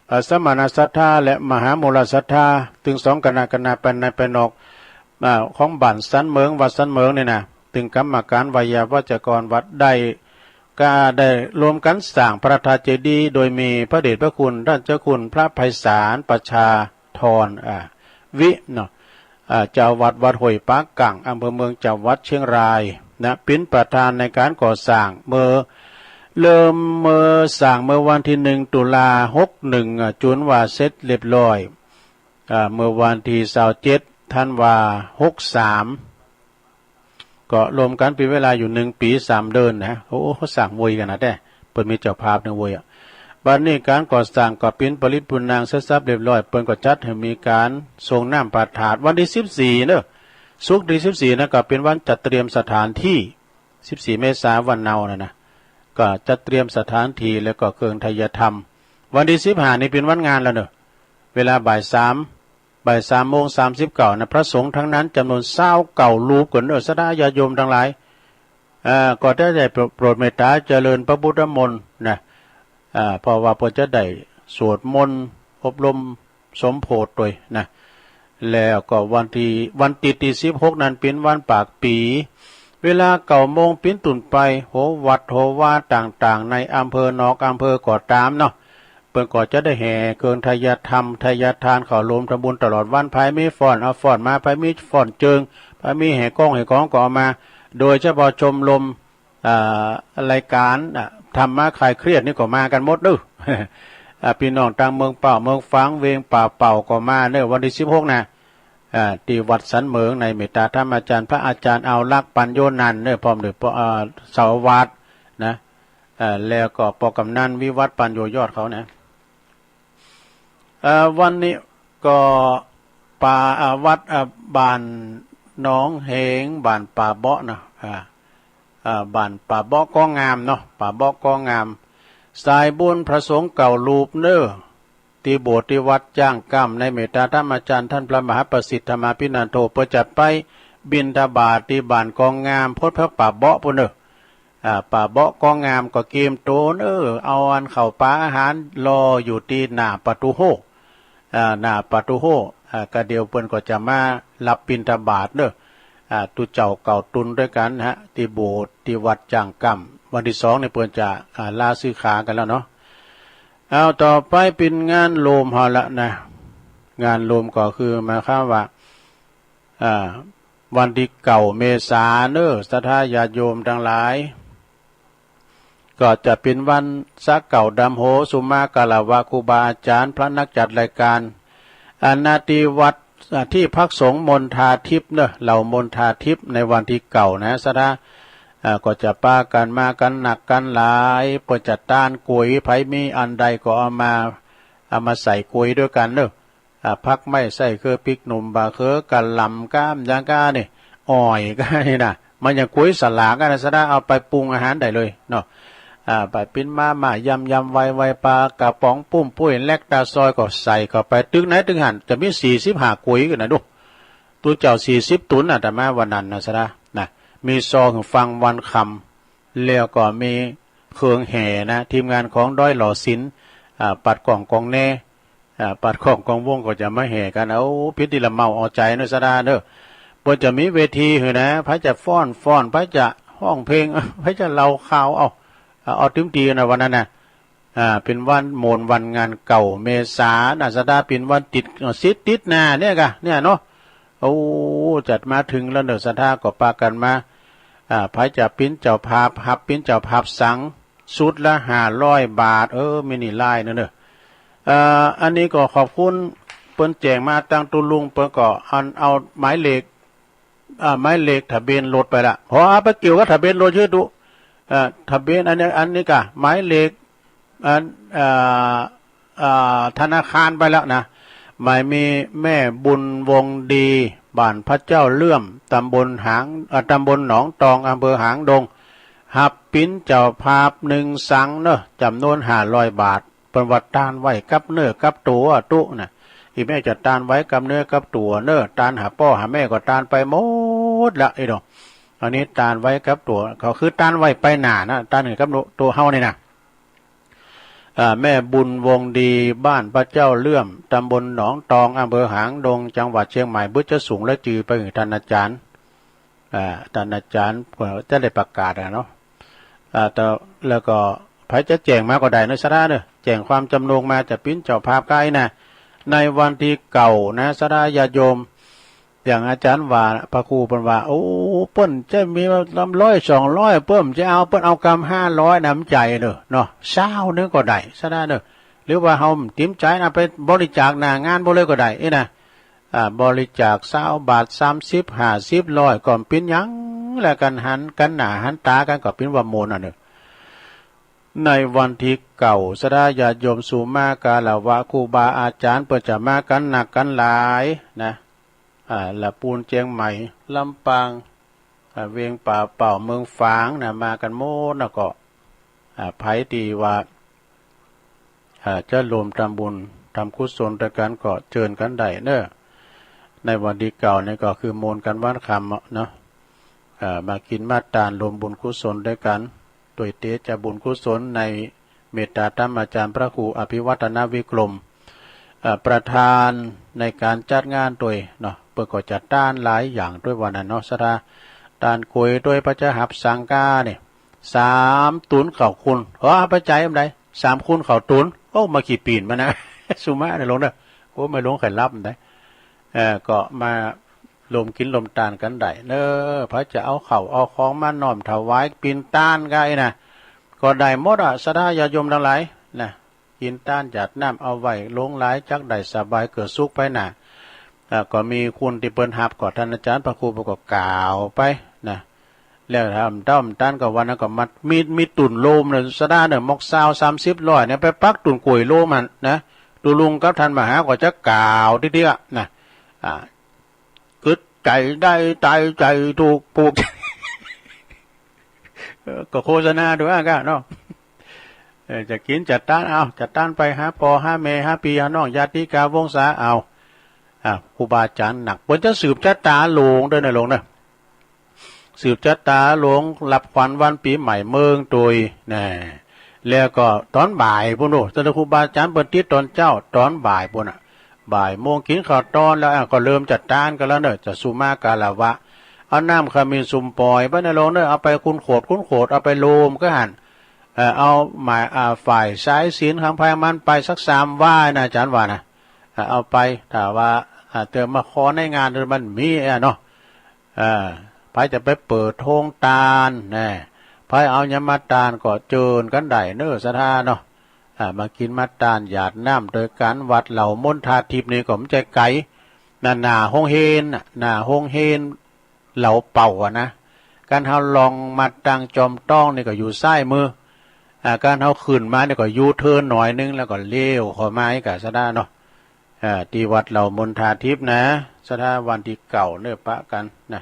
เอ่อ สมณศรัทธาและมหามูลศรัทธา ตึงสองคณะ คณะภายในภายนอก อ่า ของบ้านสันเหมิง วัดสันเหมิงนี่นะ ตึงกรรมการไวยาวัจกรวัดได้ ก็ได้ร่วมกั๋นสร้างพระธาตุเจดีย์ โดยมีพระเดชพระคุณต้านเจ้าคุณพระไพศาลประชาธร อ่า วิ เนาะ อ่า เจ้าวัดวัดห้วยป๋าก่าง อำเภอเมือง จังหวัดเชียงรายนะ เป๋นประธานในก๋านก่อสร้าง เมื่อ เริ่มเมื่อสร้างเมื่อวันตี้หนึ่ง ตุลา หกหนึ่ง อ่า จ๋นว่าเสร็จเรียบร้อย อ่า เมื่อวันตี้ซาวเจ็ด ธันวา หกสาม ก็รวมกั๋นเป๋นเวลาอยู่หนึ่งปี๋สามเดือนนะ โอ้ สร้างไวขนาดแต๊ เปิ้นมีเจ้าภาพเนี่ยไวอะ บัดนี้ก๋านก่อสร้างก็เป๋นปริตรปุญณังเสร็จสับเรียบร้อย เปิ้นก็จัดหื้อมีก๋านส่งน้ำพระธาตุวันตี้สิบสี่เนอะ ศุกร์ตี้สิบสี่นะ ก็เป๋นวันจัดเตรียมสถานตี้ สิบสี่ เมษาวันเนาน่ะนะ ก็จัดเตรียมสถานตี้แล้วก็เครื่องไทยธรรม วันตี้สิบห้านี่เป๋นวันงานแล้วเนอะ เวลาบ่ายสาม บ่ายสามโมงสามสิบเก้านะ พระสงฆ์ตังนั้นจ๋ำนวนซาวเก้ารูปก่อนเนอะ ศรัทธาญาติโยมตังหลาย เอ่อ ก็ได้ ได้โปรดเมตต๋าเจริญพระพุทธมนต์นะ อ่า เพราะว่าเปิ้นจะได้สวดมนต์อบรมสมโภชด้วยนะ แล้วก็วันตี้ วันตี้ ตี้สิบหกนั้นเป๋นวันปากปี๋ เวลาเก้าโมงเป๋นต้นไป หัววัดหัววาต่างๆ ในอำเภอนอกอำเภอก็ต๋ามเนาะ เปิ้นก็จะได้แห่เครื่องไทยธรรม ไทยทาน เข้าโฮมทำบุญตลอดวัน ใผมีฟ้อนเอาฟ้อนมา ใผมีฟ้อนเจิง ใผมีแห่ก้องแห่ของก็เอามา โดยเฉพาะชมรม อ่า รายก๋าน อ่า ธรรมะคลายเครียดนี่ก็มากั๋นหมดเนอะ อ่า ปี้น้องตางเมืองเป้า เมืองฝาง เวียงป่าเป้าก็มาเนอะ วันตี้สิบหกนะ อ่า ตี้วัดสันเหมิงในเมตตาธรรมาจารย์ พระอาจารย์เอาลักษณ์ ปัญโญนันท์เนอะ พร้อมด้วย อ่า เจ้าอาวาสนะ อ่า แล้วก็ป้อกำนันวิวัฒน์ ปัญโญยอดเขานะ เอ่อ วันนี้ก็ป่า อ่า วัด อ่า บ้านหนองเหง บ้านป่าเบาะเนาะ อ่า อ่า บ้านป่าเบาะก้องงามเนาะ ป่าเบาะก้องงาม สายบุญพระสงฆ์เก้ารูปเนอะ ตี้โบสถ์ตี้วัดจ้างก้ำ ในเมตตาธรรมาจารย์ต้านพระมหาประสิทธิ์ธรรมาภินันโท เปิ้นจะไปบิณฑบาตตี้บ้านก้องงาม โพธิ์ผักป่าเบาะปู้นเนอะ อ่า ป่าเบาะก้องงามก็เกียมโตเนอะ เอาอันข้าวป๋าอาหารรออยู่ตี้หน้าประตูโฮ่ อ่า หน้าประตูโฮ่ อ่า ก็เดี๋ยวเปิ้นก็จะมารับบิณฑบาตเนอะ อ่า ตุ๊เจ้าเก้าต๋นด้วยกั๋นฮะ ตี้โบสถ์ตี้วัดจ้างก้ำ วันตี้สองนี่เปิ้นจะ อ่า ลาสิกขากั๋นแล้วเนาะ เอา ต่อไปเป๋นงานโฮมเฮาละนะ งานโฮมก็คือหมายความว่า อ่า วันตี้เก้า เมษาเนอะ ศรัทธาญาติโยมตังหลาย ก็จะเป๋นวันสะเก้าดำหัว สุมาคารวะครูบาอาจารย์ พระนักจัดรายก๋าน อันนาตี้วัด อ่า ตี้พักสงฆ์มณฑาทิพย์เนอะ เหล่ามณฑาทิพย์ ในวันตี้เก้านะ ศรัทธา อ่า ก็จะปากั๋นมากั๋นนักกั๋นหลาย เปิ้นจะตานก๋วย ใผมีอันใดก็เอามา เอามาใส่ก๋วยด้วยกั๋นเนอะ อ่า ผักไม้ไส้เคือ ปิ๊กหนุ่ม บะเขือ กะหล่ำ ก้าม หยังก้านี่ อ้อย ก้านี่นะ มันอย่างก๋วยสลากอะนะ ศรัทธา เอาไปปรุงอาหารได้เลยเนาะ อ่า ไปปิ้นมาม่า ยำยำ ไวไว ป๋ากระป๋อง ปุ้มปุ้ย แล็กตาซอยก็ใส่เข้าไป ตึกไหนตึกหั้น จะมีสี่สิบห้าก๋วยกั๋นนะดู ตุ๊เจ้าสี่สิบต๋น อาตมาว่านั้นนะ ศรัทธา นะ มีซอหื้อฟังวันค่ำ แล้วก็มีเครื่องแห่นะ ทีมงานของดอยหล่อศิลป์ อ่า ปัดกล้องกองแน อ่า ปัดกล้องกองวงก็จะมาแห่กั๋น เอา เป๋นตี้ละเมาเอาใจ๋เนอะ ศรัทธาเนอะ เปิ้นจะมีเวทีหื้อนะ ใผจะฟ้อน ฟ้อน ใผจะฮ้องเพลง ใผจะเล่าข่าว เอา เอา เอาเต็มตี้นะวันนั้นนะ อ่า เป๋นวันโมนวันงานเก้าเมษานะ ศรัทธา เป๋นวันติด เอ่อ ศิษย์ติดหน้าเนี่ยกะ เนี่ยเนาะ โอ้ จัดมาเถิงแล้วเนาะ ศรัทธาก็ปากั๋นมา อ่า ใผจะเป๋นเจ้าภาพ ฮับเป๋นเจ้าภาพสัง ชุดละห้าร้อยบาท เออ มีนี่ลายเนาะเนาะ เอ่อ อันนี้ก็ขอบคุณ เปิ้นแจ้งมาตังตุ๊ลุง เปิ้นก็อันเอาหมายเลข อ่า หมายเลขทะเบียนรถไปละ พอเอาไปเกี่ยวกับทะเบียนรถหื้อตุ๊ เอ่อ ทะเบียนอันนี้ อันนี้กะ หมายเลข อัน เอ่อ เอ่อ ธนาคารไปแล้วนะ หมายมีแม่บุญวงศ์ดี บ้านพระเจ้าเลื่อม ตำบลหาง เอ่อ ตำบลหนองตอง อำเภอหางดง ฮับเป๋นเจ้าภาพนึ่งสังเนาะ จ๋ำนวนห้าร้อยบาท เปิ้นว่าตานไว้กับเนื้อกับตั๋วตุ๊นะ อี่แม่จะตานไว้กับเนื้อกับตั๋วเนาะ ตานหาป้อหาแม่ก็ตานไปหมดละ อี้ดอก อันนี้ตานไว้กับตั๋ว ก็คือตานไว้ไปหน้านะ ตานหื้อกับตั๋วเฮานี่นะ อ่า แม่บุญวงศ์ดี บ้านพระเจ้าเลื่อม ตำบลหนองตอง อำเภอหางดง จังหวัดเชียงใหม่ บ่าจะสูงและจื้อไปหื้อต้านอาจ๋ารย์ อ่า ต้านอาจ๋ารย์ เอ่อ จะได้ประกาศอะเนาะ อ่า แต่ แล้วก็ใผจะแจ้งมาก็ได้เนาะ ศรัทธาเนาะ แจ้งความจ๋ำนงมา จะเป๋นเจ้าภาพก้าอี้นะ ในวันตี้เก้านะ ศรัทธาญาติโยม อย่างอาจ๋ารย์ว่า พระครูเปิ้นว่า โอ้ เปิ้นจะมีลำร้อยสองร้อย เปิ้นจะเอา เปิ้นเอากำห้าร้อย น้ำใจ๋เนาะ เนาะ ซาวนึ่งก็ได้ ศรัทธาเนาะ หรือว่าเฮาเตรียมใจ๋นะ ไปบริจาคหน้างานไปเลยก็ได้ อี้นะ อ่า บริจาคซาวบาท สามสิบ ห้าสิบ ร้อย ก็บ่เป๋นหยัง แล้วกั๋นหันกั๋นหน้าหันต๋ากั๋นก็เป๋นว่าโมนอะเนาะ ในวันตี้เก้า ศรัทธาญาติโยม สุมาคารวะ ครูบาอาจ๋ารย์เปิ้นจะมากั๋นนักกั๋นหลายนะ อ่า ละปูนเจียงใหม่ ลำปาง อ่า เวียงป่าเป้า เมืองฝางนะ มากั๋นหมดนะ ก็ อ่า ใผตี้ว่า อ่า จะร่วมทำบุญทำกุศลตวยกั๋นก็เจิญกั๋นได้เนาะ ในวันตี้เก้านี่ก็คือโมนกั๋นวันค่ำเนาะ อ่า มากิ๋นมาตานร่วมบุญกุศลตวยกั๋น ตวยเตชะบุญกุศลในเมตตาธรรมอาจ๋ารย์พระครูอภิวัฒนวิกรม เอ่อ ประธานในก๋านจัดงานตวยเนาะ เปิ้นก็จะตานหลายอย่างตวยวันนั้นเนาะ ศรัทธา ตานก๋วยตวย ใผจะฮับสังก้านี่ สามตุ๊นข้าวขุ่น เอ้อ ไปใจ๋อันใด สามตุ๊นข้าวตุ๊น โอ้ มากี่ปี๋นมานะ สุมาเนาะหลวงเนาะ โอ้ แม่หลวงใค่หลับอันใด เอ่อ ก็มาร่วมกิ๋นร่วมตานกั๋นได้เนาะ ใผจะเอาข้าวเอาของมาน้อมถวายปิณฑทานก้าอี้นะ ก็ได้หมดอะ ศรัทธาญาติโยมตังหลายนะ กิ๋นตานหยาดน้ำเอาไว้หลวงหลาย จักได้สบายเกิดสุขไปหน้า อ่า ก็มีคุณตี้เปิ้นฮับ ก็ต้านอาจ๋ารย์พระครูเปิ้นก็กล่าวไปนะ แล้วถ้าต้มตานก็วันนั้นก็มา มี มีตุ๊นโลมเนาะ ศรัทธาเนาะ หมอกซาว สามสิบ ร้อยเนี่ย ไปปักตุ๊นก๋วยโลมหั้นนะ ตุ๊ลุงกับต้านมหาก็จะกล่าวตี้เดียวนะ อ่า กึ๊ดใจ๋ได้ต๋ายใจ๋ถูกผูก เออ ก็โฆษณาตวยอะก้าเนาะ เออ จะกิ๋นจะตาน เอา จะตานไปหาป้อหาแม่ หาปี้หาน้อง ญาติกาวงศา เอา อ่ะ ครูบาอาจ๋ารย์นัก เปิ้นจะสืบจะต๋าหลวงตวยเนาะหลวงเนาะ สืบจะต๋าหลวง ฮับขวัญวันปี๋ใหม่เมืองตวยนะ แล้วก็ต๋อนบ่ายปู้นโน้น ต้านครูบาอาจ๋ารย์เปิ้นติดต๋อนเจ๊า ต๋อนบ่ายปู้นน่ะ บ่ายโมงกิ๋นข้าวตอนแล้ว อ่ะ ก็เริ่มจะตานกั๋นแล้วเนาะ จะสุมาคารวะ เอาน้ำขมิ้นสุมป๋อยไปเนาะหลวงเนาะ เอาไปคูณโขด คูณโขด เอาไปโลมก็หั้น เอ่อ เอาหมาย อ่า ฝ่ายสายศีลของใผมันไปสักสามว่านะ อาจ๋ารย์ว่านะ เอ่อ เอาไป ถ้าว่า อ่า เติมมาขอในงานมันมีอะเนาะ เอ่อ ใผจะไปเปิดโฮงตานนะ ใผเอาหยังมาตานก็เจิญกั๋นได้เนาะ ศรัทธาเนาะ อ่า มากิ๋นมาตานหยาดน้ำตวยกั๋น วัดเหล่ามนทาทิพย์นี่ก็บ่ใจ้ไก๋ หน้า หน้าโฮงเฮนน่ะ หน้าโฮงเฮนเหล่าเป่าอะนะ คันเฮาล่องมาตางจอมต้องนี่ก็อยู่ซ้ายมือ อ่า คันเฮาขึ้นมานี่ก็ยูเทิร์นหน้อยนึ่ง แล้วก็เลี้ยวเข้ามาอีกอะ ศรัทธาเนาะ อ่า ตี้วัดเหล่ามนทาทิพย์นะ ศรัทธา วันตี้เก้าเนาะ ปะกั๋นนะ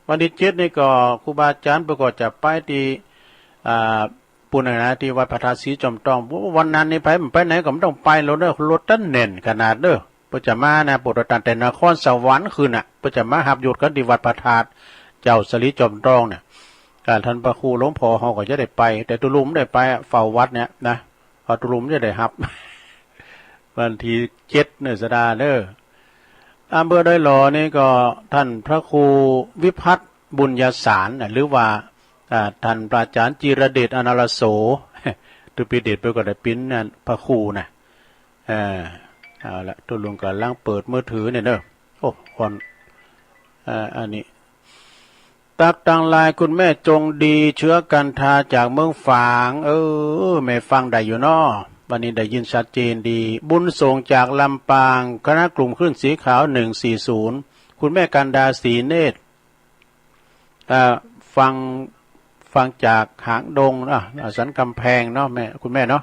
วันตี้เจ็ดนี่ก็ครูบาอาจ๋ารย์เปิ้นก็จะไปตี้ อ่า ปู้นน่ะนะ ตี้วัดพระธาตุสีจอมต้อง วันนั้นนี่ใผ ไปไหนก็บ่ต้องไปแล้วเนาะ รถตันแน่นขนาดเนาะ เปิ้นจะมานะ โปรดตันแต่นครสวรรค์ขึ้นน่ะ เปิ้นจะมาฮับยศกั๋นตี้วัดพระธาตุเจ้าสีจอมต้องเนี่ย อ่า ต้านพระครูหลวงพ่อเฮาก็จะได้ไป แต่ตุ๊ลุงบ่ได้ไปอะ เฝ้าวัดเนี่ยนะ เพราะตุ๊ลุงบ่ได้ฮับ วันตี้เจ็ดเนาะ ศรัทธาเนาะ อำเภอดอยหล่อนี่ก็ท่านพระครูวิพัฒน์บุญญสารน่ะ หรือว่า อ่า ท่านพระอาจารย์จิรเดช อนาลโส ตุปีเดชเปิ้นก็ได้เป๋นนั่นพระครูน่ะ เออ เอาละ ตุ๊ลุงก่ำลังเปิดมือถือเนี่ยเนาะ โอ้ อ่อน เอ่อ อันนี้ ตั๊กตังลาย คุณแม่จงดี เชื้อกันทา จากเมืองฝาง เออ แม่ฟังได้อยู่เนาะ วันนี้ได้ยินชัดเจนดี บุญส่งจากลำปาง คณะกลุ่มคลื่นสีขาว หนึ่งสี่ศูนย์ คุณแม่กันดา ศรีเนตร เอ่อ ฟัง ฟังจากหางดง อ่ะ อ่ะ สันกำแพงเนาะแม่ คุณแม่เนาะ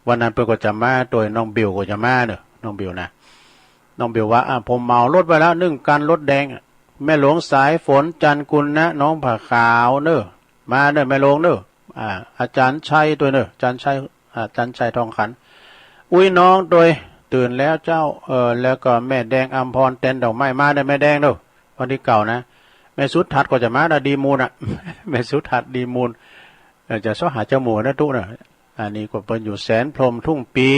วันนั้นเปิ้นก็จะมาตวย น้องเบลก็จะมาเนาะ น้องเบลนะ น้องเบลว่า อ่ะ ผมเหมารถไว้แล้ว นึ่งคันรถแดงอะ แม่หลวงสายฝน จันทร์กุลนะ หนองผาขาวเนาะ มาเนาะ แม่หลวงเนาะ อ่า อาจารย์ชัยตวยเนาะ อาจารย์ชัย อาจารย์ชัยทองขัน อุ้ยน้องตวย ตื่นแล้วเจ้า เออ แล้วก็แม่แดงอำพร แตนดอกไม้ มาเนาะ แม่แดงเนาะ วันที่เก้านะ แม่สุทัศน์ก็จะมานะ ดีมูลอะ แม่สุทัศน์ ดีมูล เออ จะเซาะหาเจ้าหมู่นะตุ๊นะ อันนี้ก็เปิ้นอยู่แสนพรหมทุ่งปี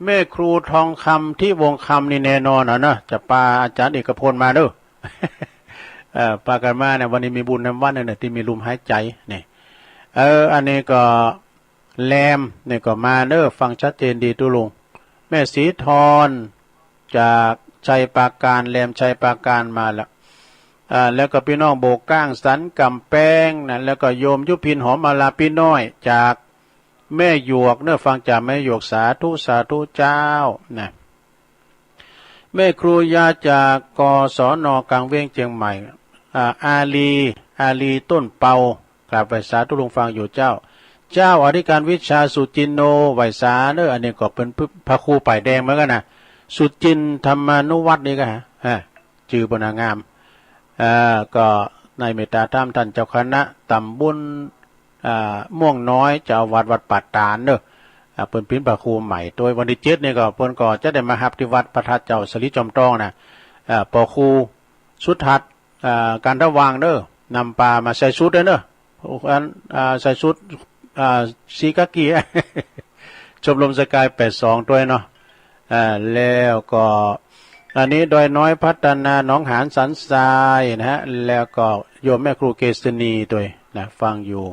แม่ครูทองคำ ทิวงศ์คำ นี่แน่นอนอะนะ จะปาอาจารย์เอกพลมาเนาะ เอ่อ ปากั๋นมาเนี่ย วันนี้มีบุญนำวัดเนี่ย ตี้มีลุมหายใจ๋นี่ เออ อันนี้ก็แหลมนี่ก็มาเนาะ ฟังชัดเจนดีตุ๊ลุง แม่ศรีทร จากชัยปราการ แหลมชัยปราการมาละ อ่า แล้วก็ปี้น้องโบก้าง สันก๋ำแปงนะ แล้วก็โยมยุพิน หอมอารา ปี้น้อย จากแม่หยวกเนาะ ฟังจากแม่หยวก สาธุ สาธุเจ้านะ แม่ครูยา จาก กศน กลางเวียงเจียงใหม่ อ่า อาลี อาลี ต้นเปา กราบไหว้สาตุ๊ลุง ฟังอยู่เจ้า เจ้าอธิการวิชา สุจินโน ไหว้สาเนาะ อันนี้ก็เป๋นพระครูป้ายแดงเหมือนกั๋นนะ สุจินธรรมานุวัฒน์นี่ก็ฮะ ฮะ จื้อเปิ้นน่ะงาม เอ่อ ก็ในเมตตาธรรมต้านเจ้าคณะต๋ำบล อ่า ม่วงน้อย เจ้าอาวาสวัดป่าตาดเนาะ อ่า เปิ้นเป๋นพระครูใหม่ตวย วันตี้เจ็ดนี่ก็เปิ้นก็จะได้มาฮับตี้วัดพระธาตุเจ้าสะหลีจอมตองนะ อ่า ปอครูสุทัศน์ อ่า กันทะวางค์เนาะ นำปามา ใส่ชุดตวยเนาะ อัน อ่า ใส่ชุด อ่า สีกากี ชมรมสกายแปดสองตวยเนาะ อ่า แล้วก็ อันนี้ดอยน้อยพัฒนา หนองหานสันทรายนะฮะ แล้วก็โยมแม่ครูเกษณีตวยนะ ฟังอยู่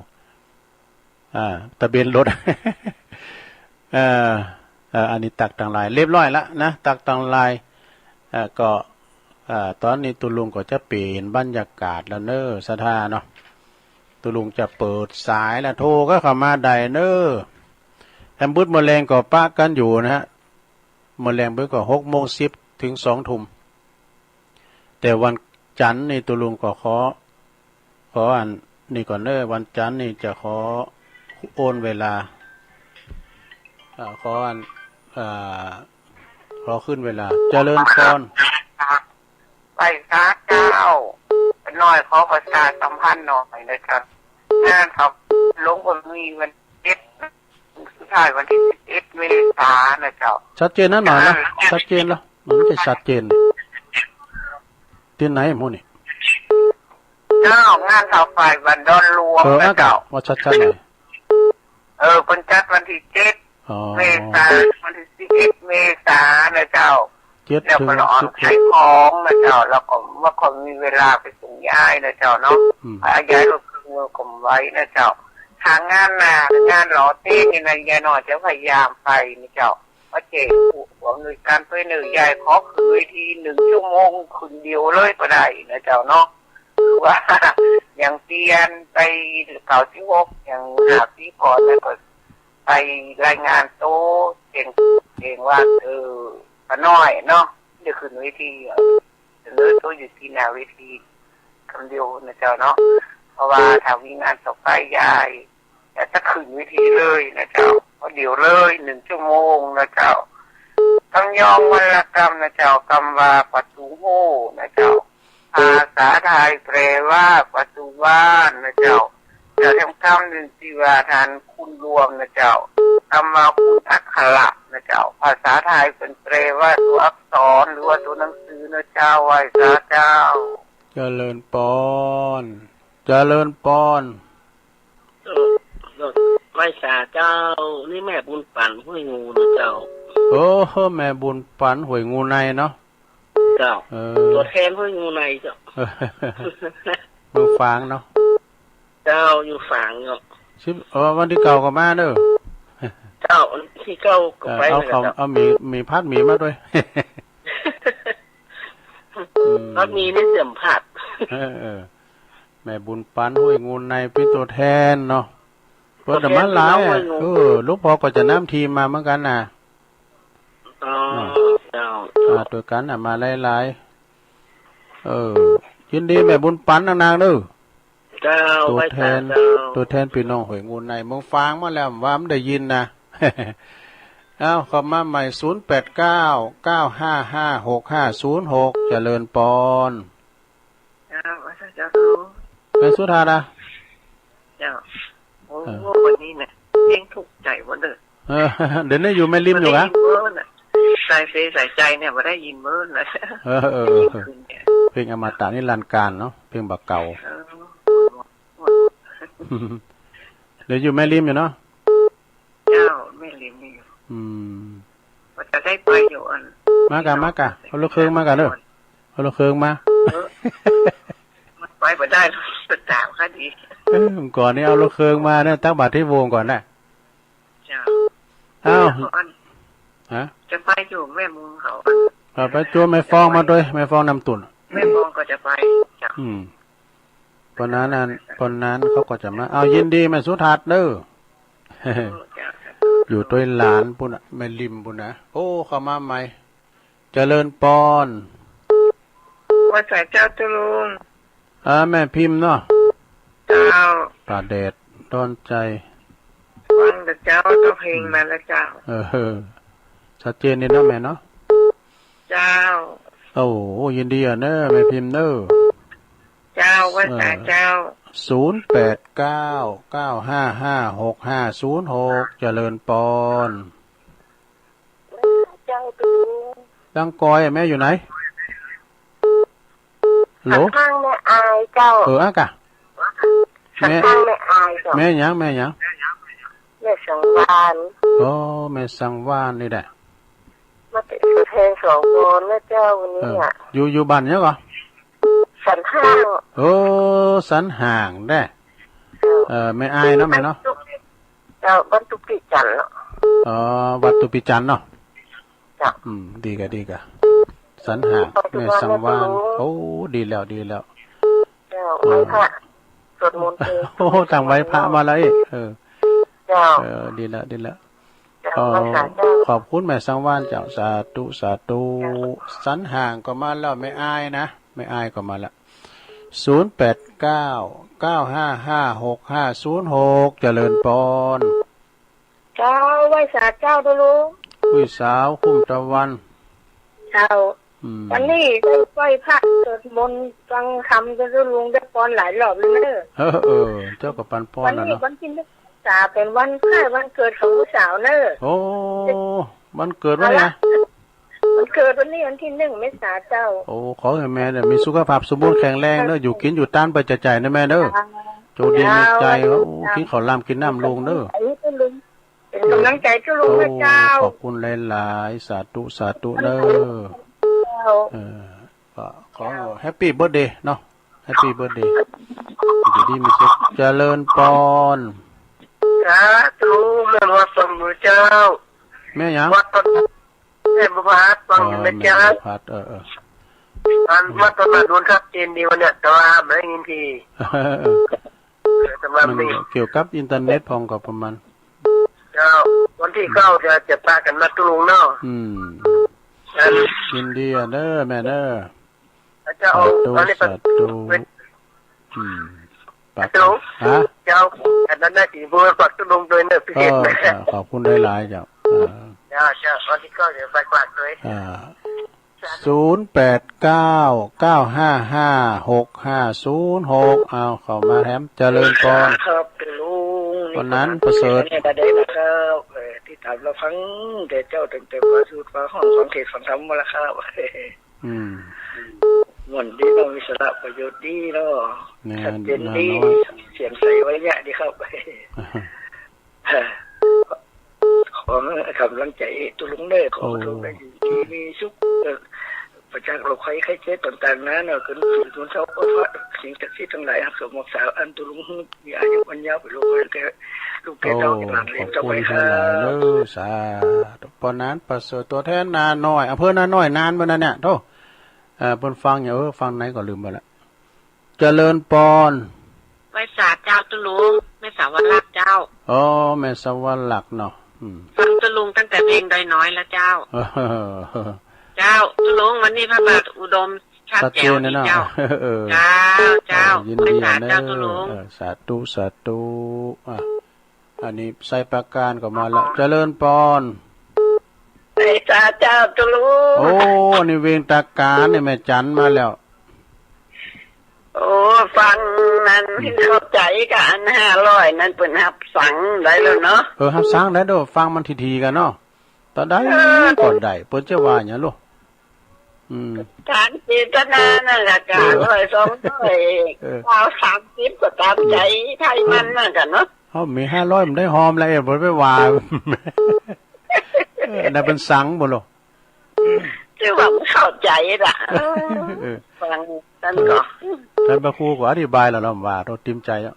อ่า ทะเบียนรถ เอ่อ เอ่อ อันนี้ตั๊กตังลายเรียบร้อยละนะ ตั๊กตังลาย เอ่อ ก็ เอ่อ ต๋อนนี้ตุ๊ลุงก็จะเปลี่ยนบรรยากาศแล้วเนาะ ศรัทธาเนาะ ตุ๊ลุงจะเปิดสายแล้ว โทรก็เข้ามาได้เนาะ แฮมบึดเมื่อแลงก็ปะกั๋นอยู่นะฮะ เมื่อแลงเปิ้นก็หกโมงสิบเถิงสองทุ่ม แต่วันจั๋นทร์นี่ตุ๊ลุงก็ขอ ขออันนี้ก่อนเนาะ วันจั๋นทร์นี่จะขอโอนเวลา อ่า ขออัน อ่า ขอขึ้นเวลา เจริญพร ไหว้สาเจ้า น้อยขอประชาสัมพันธ์หน่อยนะเจ้า งานเขาลงบนมีวันเจ็ด สุดท้ายวันตี้สิบเอ็ดเมษานะเจ้า ชัดเจนนะหน่อยนะ ชัดเจนแล้ว มันจะชัดเจน ตี้ไหนหมู่นี่ เจ้า งานเขาฝ่ายบ้านดอนหลวง เออ นะเจ้า ว่าชัดๆหน่อย เออ เปิ้นจัดวันตี้เจ็ด อ๋อ เมษา วันตี้สิบเอ็ดเมษานะเจ้า เจ็ด แล้วก็ เถิง ละอ่อน สิบเอ็ด ขายของนะเจ้า แล้วก็ว่าเขามีเวลาไปส่งยายนะเจ้าเนาะ อืม อ่ะ ยายก็คือมือก็บ่ไหวนะเจ้า หางานหน้า งานหล่อเต๊ะนี่นะ ยายน้อยจะพยายามไปนะเจ้า ว่าเจ๊ผู้อำนวยการตวยเนาะ ยายขอขึ้นเวทีหนึ่งชั่วโมง ขึ้นเดียวเลยก็ได้นะเจ้าเนาะ คือว่า อย่างเตี้ยนไปเก้าสิบหก อย่างห้าปีก่อนแล้วก็ไปรายงานตั๋ว แจ้ง แจ้งว่า เออ ป้าน้อยเนาะ ได้ขึ้นเวที เสนอตั๋วอยู่ตี้หน้าเวที กำเดียวนะเจ้าเนาะ เพราะว่าถ้ามีงานศพป้ายาย แล้วจะขึ้นเวทีเลยนะเจ้า เพราะเดียวเลย หนึ่งชั่วโมงนะเจ้า กำยองวรรณกรรมนะเจ้า กำว่าประตูโห้นะเจ้า ภาษาไทยแปลว่าประตูบ้านนะเจ้า จะแถมกำนึ่งตี้ว่าแทนคุณรวมนะเจ้า กำว่าคุณอักขระนะเจ้า ภาษาไทยเปิ้นแปลว่าตั๋วอักษรหรือว่าตั๋วหนังสือนะเจ้า ไหว้สาเจ้า เจริญปอน เจริญปอน เออ ไหว้สาเจ้า นี่แม่บุญปันห้วยงูนะเจ้า โอ้โห แม่บุญปันห้วยงูในเนาะ เจ้า เออ ตั๋วแทนห้วยงูในเจ้า เออ เมืองฝางเนาะ เจ้า อยู่ฝางเนาะ สิบ เออ วันตี้เก้าก็มาเน่อ เจ้า วันตี้เก้าก็ไป เออ เอา เน่อ ข้าว เจ้า เอาหมี่ หมี่ผัดหมี่มาตวย อืม ผัดหมี่นี่เสื่อมผัด เออ เออ แม่บุญปั๋นห้วยงูในเป๋นตั๋วแทนเนาะ ตั๋วแทน เปิ้นจะมาหลาย พี่น้องห้วยงู เออ หลวงพ่อก็จะนำทีมมาเหมือนกั๋นน่ะ อ๋อ อ่า เจ้า อ่า ตั๋วกั๋นน่ะ มาหลายๆ เออ ยินดีแม่บุญปั๋นนางๆ เน่อ เจ้า ตั๋วแทน ไหว้สาเจ้า ตั๋วแทนพี่น้องห้วยงูใน เมืองฝางมาแล้ว ว่าบ่ได้ยินนะ เอ้า เข้ามาใหม่ ศูนย์แปดเก้า เก้าห้าห้า หกห้าศูนย์หก เจริญปอน เจ้า ไหว้สาเจ้า แม่สุทัศน์อะ เจ้า โอ้ เออ วันนี้เนี่ย เพลงถูกใจ๋หมดเลย เออ เดี๋ยวนี้อยู่แม่ริมอยู่นะ บ่ได้ยินเปิ้นน่ะ สายเฟซสายใจ๋เนี่ย บ่ได้ยินเปิ้นน่ะ เออ เออ เออ ได้ยินคืนเนี่ย เพลงอมตะนิรันดร์กาลเนาะ เพลงบ่าเก่า เออ เดี๋ยวอยู่แม่ริมอยู่เนาะ เจ้า แม่ริมนี่อยู่ อืม ว่าจะได้ไปอยู่อัน มากะ มากะ เอารถเครื่องมากะเน่อ เอารถเครื่องมา เออ มันไปบ่ได้หรอก สตางค์ก็ดี เออ ก่อนนี้เอารถเครื่องมาเนี่ย ตักบาตรตี้โวงก่อนนะ เจ้า เอ้า แล้วก็อัน ฮะ จะไปอยู่แม่มุงเขา เออ ไปจวนแม่ฟองมาตวย แม่ฟองนำตุ่น แม่ฟองก็จะไป เจ้า อืม ปอนนั้นอัน ปอนนั้นเขาก็จะมา เอา ยินดีแม่สุทัศน์เน่อ เจ้า อยู่ตวยหลานปู้นน่ะ แม่ริมปู้นนะ โอ้ เข้ามาใหม่ เจริญปอน ไหว้สาเจ้าตุ๊ลุง อ่า แม่พิมพ์เนาะ เจ้า ป่าแดดดอนใจ๋ ฟังแต่เจ้า เจ้าเพลงมาแล้วเจ้า เออ ชัดเจนดีเนาะแม่เนาะ เจ้า โอ้โห ยินดีอะเน่อแม่พิมพ์เน่อ เจ้า ไหว้สาเจ้า เออ ศูนย์แปดเก้า เก้าห้าห้า หกห้าศูนย์หก เจริญปอน เจ้าตุ๊ลุง ตังก๋อยอะ แม่อยู่ไหน ฮัลโหล สักพังแม่อายเจ้า เออ อะกะ สักพังแม่อายเจ้า แม่หยัง แม่หยัง แม่สังวาลย์ อ๋อ แม่สังวาลย์นี่แหละ มาเป๋นตั๋วแทนสองคนนะเจ้า วันนี้ เออ อะ อยู่ อยู่บ้านหยังก่อ สันห้าง โอ้ สันห้างแด้ เจ้า เออ แม่อายเนาะแม่เนาะ เจ้า บ้านตุปิจันทน์เนาะ อ๋อ วัดตุปิจันทน์เนาะ เจ้า อืม ดีกะ ดีกะ สันห้าง แม่สังวาลย์ โอ้ ดีแล้ว ดีแล้ว เจ้า เออ ไหว้พระ สวดมนต์เอง โอ้ ตังไหว้พระมาแล้วอีก เออ เจ้า เออ ดีแล้ว ดีแล้ว เจ้า เออ ไหว้สาเจ้า ขอบคุณแม่สังวาลย์เจ้า สาธุ สาธุ เจ้า สันห้างก็มาแล้ว แม่อายนะ แม่อายก็มาแล้ว ศูนย์แปดเก้า เก้าห้าห้า หกห้าศูนย์หก เจริญปอน เจ้า ไหว้สาเจ้าตุ๊ลุง อุ้ยสาว คุ้มตะวัน เจ้า อืม วันนี้ได้ไหว้พระสวดมนต์ฟังธรรมจนตุ๊ลุงได้ปอนหลายรอบเลยเน่อ เออ เออ เจ้าก็ปันปอน วันนี้ น่ะเนาะ วันตี้หนึ่งเมษาเป๋นวันคล้ายวันเกิดของลูกสาวเน่อ โอ้ วันเกิดวันนี้นะ วันเกิดวันนี้วันตี้หนึ่งเมษาเจ้า โอ้ ขอหื้อแม่เนี่ยมีสุขภาพสมบูรณ์แข็งแรงเน่อ อยู่กิ๋นอยู่ตานไปจ่ายๆ นะแม่เน่อ เจ้า โจคดีมีชัย เจ้า โอ้ กิ๋นข้าวหลามกิ๋นน้ำลงเน่อ อายุตุ๊ลุง เป๋นก๋ำลังใจ๋ตุ๊ลุงนะเจ้า โอ้ ขอบคุณหลายๆ สาธุ สาธุเน่อ เจ้า เออ ก็ขอแฮปปี้เบิร์ธเดย์เนาะ แฮปปี้เบิร์ธเดย์ อยู่ดีมีสุข เจริญปอน สาธุ แม่วัดสองมือเจ้า แม่หยัง วัดต้น แม่บุญพัด ฟังอยู่นะเจ้า อ๋อ แม่บุญพัด เออ เออ อันวัดต้นมาดูนครับ เจนดีวันเนี่ย แต่ว่าไม่ได้ยินที เออ แต่ว่ามัน นี่ เกี่ยวกับอินเทอร์เน็ตพ่องก็ประมาณ เจ้า วันตี้เก้าจะ จะปะกั๋นมาตุ๊ลุงเนาะ อืม อัน ยินดีอะเน่อแม่เน่อ เจ้า สาธุ อันนี้ สาธุ อืม ปะ ตุ๊ลุง ฮะ เจ้า อันนั้นน่ะ สิหื้อฝากตุ๊ลุงตวยเน่อ พิเศษ เออ เจ้า ขอบคุณหลายๆ เจ้า เออ เจ้า เจ้า วันตี้เก้าเดี๋ยวไปฝากตวย อ่า ศูนย์แปดเก้า เก้าห้าห้า หกห้าศูนย์หก เอาเข้ามาแถม เจริญปอน ครับตุ๊ลุง ปอนนั้นประเสริฐ เนี่ยก็ได้นะครับ เออ ติดต๋ามรับฟังแต่เจ้าตั้งแต่ฟ้าสูดฟ้าฮ้อง ฟังเทศน์ฟังธรรมมาแล้วครับ อืม ม่วนดีเนาะ มีสาระประโยชน์ดีเนาะ แม่น ชัดเจนดี แม่นเนาะ เสียงใสไวยากรณ์ดีครับ ขอก๋ำลังใจ๋ตุ๊ลุงเน่อ ขอตุ๊ลุงได้อยู่ดีมีสุข เออ ปราศจากโรคภัยไข้เจ็บต่างๆ นานา เนาะ ขึ้นสู่ทุนเจ้า โอ้ พระสิ่งศักดิ์สิทธิ์ตังหลาย ฮักษารักษาอันตุลุง มีอายุมั่นยาว เป็นโรคภัยแก่ลูกแก่เต้า โอ้ หลานเหลนต่อไป ขอบคุณ ค่ะ หลายๆ เด้อ สาธุ ป้อหนานประเสริฐ ตั๋วแทนนาน้อย อำเภอนาน้อย นานบ่นั้นเนี่ย โธ่ เอ่อ เปิ้นฟังอยู่ เออ ฟังไหนก็ลืมไปละ เจริญปอน ไหว้สาเจ้าตุ๊ลุง แม่สาวลักษณ์เจ้า อ๋อ แม่สาวลักษณ์เนาะ อืม ฟังตุ๊ลุงตั้งแต่เพลงดอยน้อยแล้วเจ้า เออ เจ้า ตุ๊ลุง วันนี้พระบาทอุดมชัดแจ๋วดีเจ้า ชัดเจนนะเนาะ เออ เจ้า เจ้า เออ ยินดี ไหว้สาเจ้า นะ ตุ๊ลุง เออ สาธุ สาธุ อ่ะ อันนี้ไชยปราการก็มาแล้ว เจริญปอน ไหว้สาเจ้าตุ๊ลุง โอ้ นี่เวียงตาก๋านนี่แม่จันมาแล้ว โอ้ ฟังนั้น อืม เข้าใจ๋กะอันห้าร้อยนั้นเปิ้นฮับสังได้แล้วเนาะ เออ ฮับสังได้เด้อ ฟังมันถี่ๆ กั๋นเนาะ ตอนใด เออ ก่อนใด เปิ้นจะว่าหยังลูก อืม ต๋ามเจตนานั่นแหละกะ เออ ร้อยสองร้อย เออ เก้าสามสิบ ก็ต๋ามใจ๋ อืม ไผมันนั่นกะเนาะ เฮามีห้าร้อยมันได้หอมแล้ว เอ้ย บ่ไปว่า เออ อันนั้นเปิ้นสังบ่ลูก คือว่ามันเข้าใจ๋ละ เออ ฟังนั้นก็ ท่านพระครูก็อธิบายแล้วเนาะ ว่าโธ่ ติมใจ๋อะ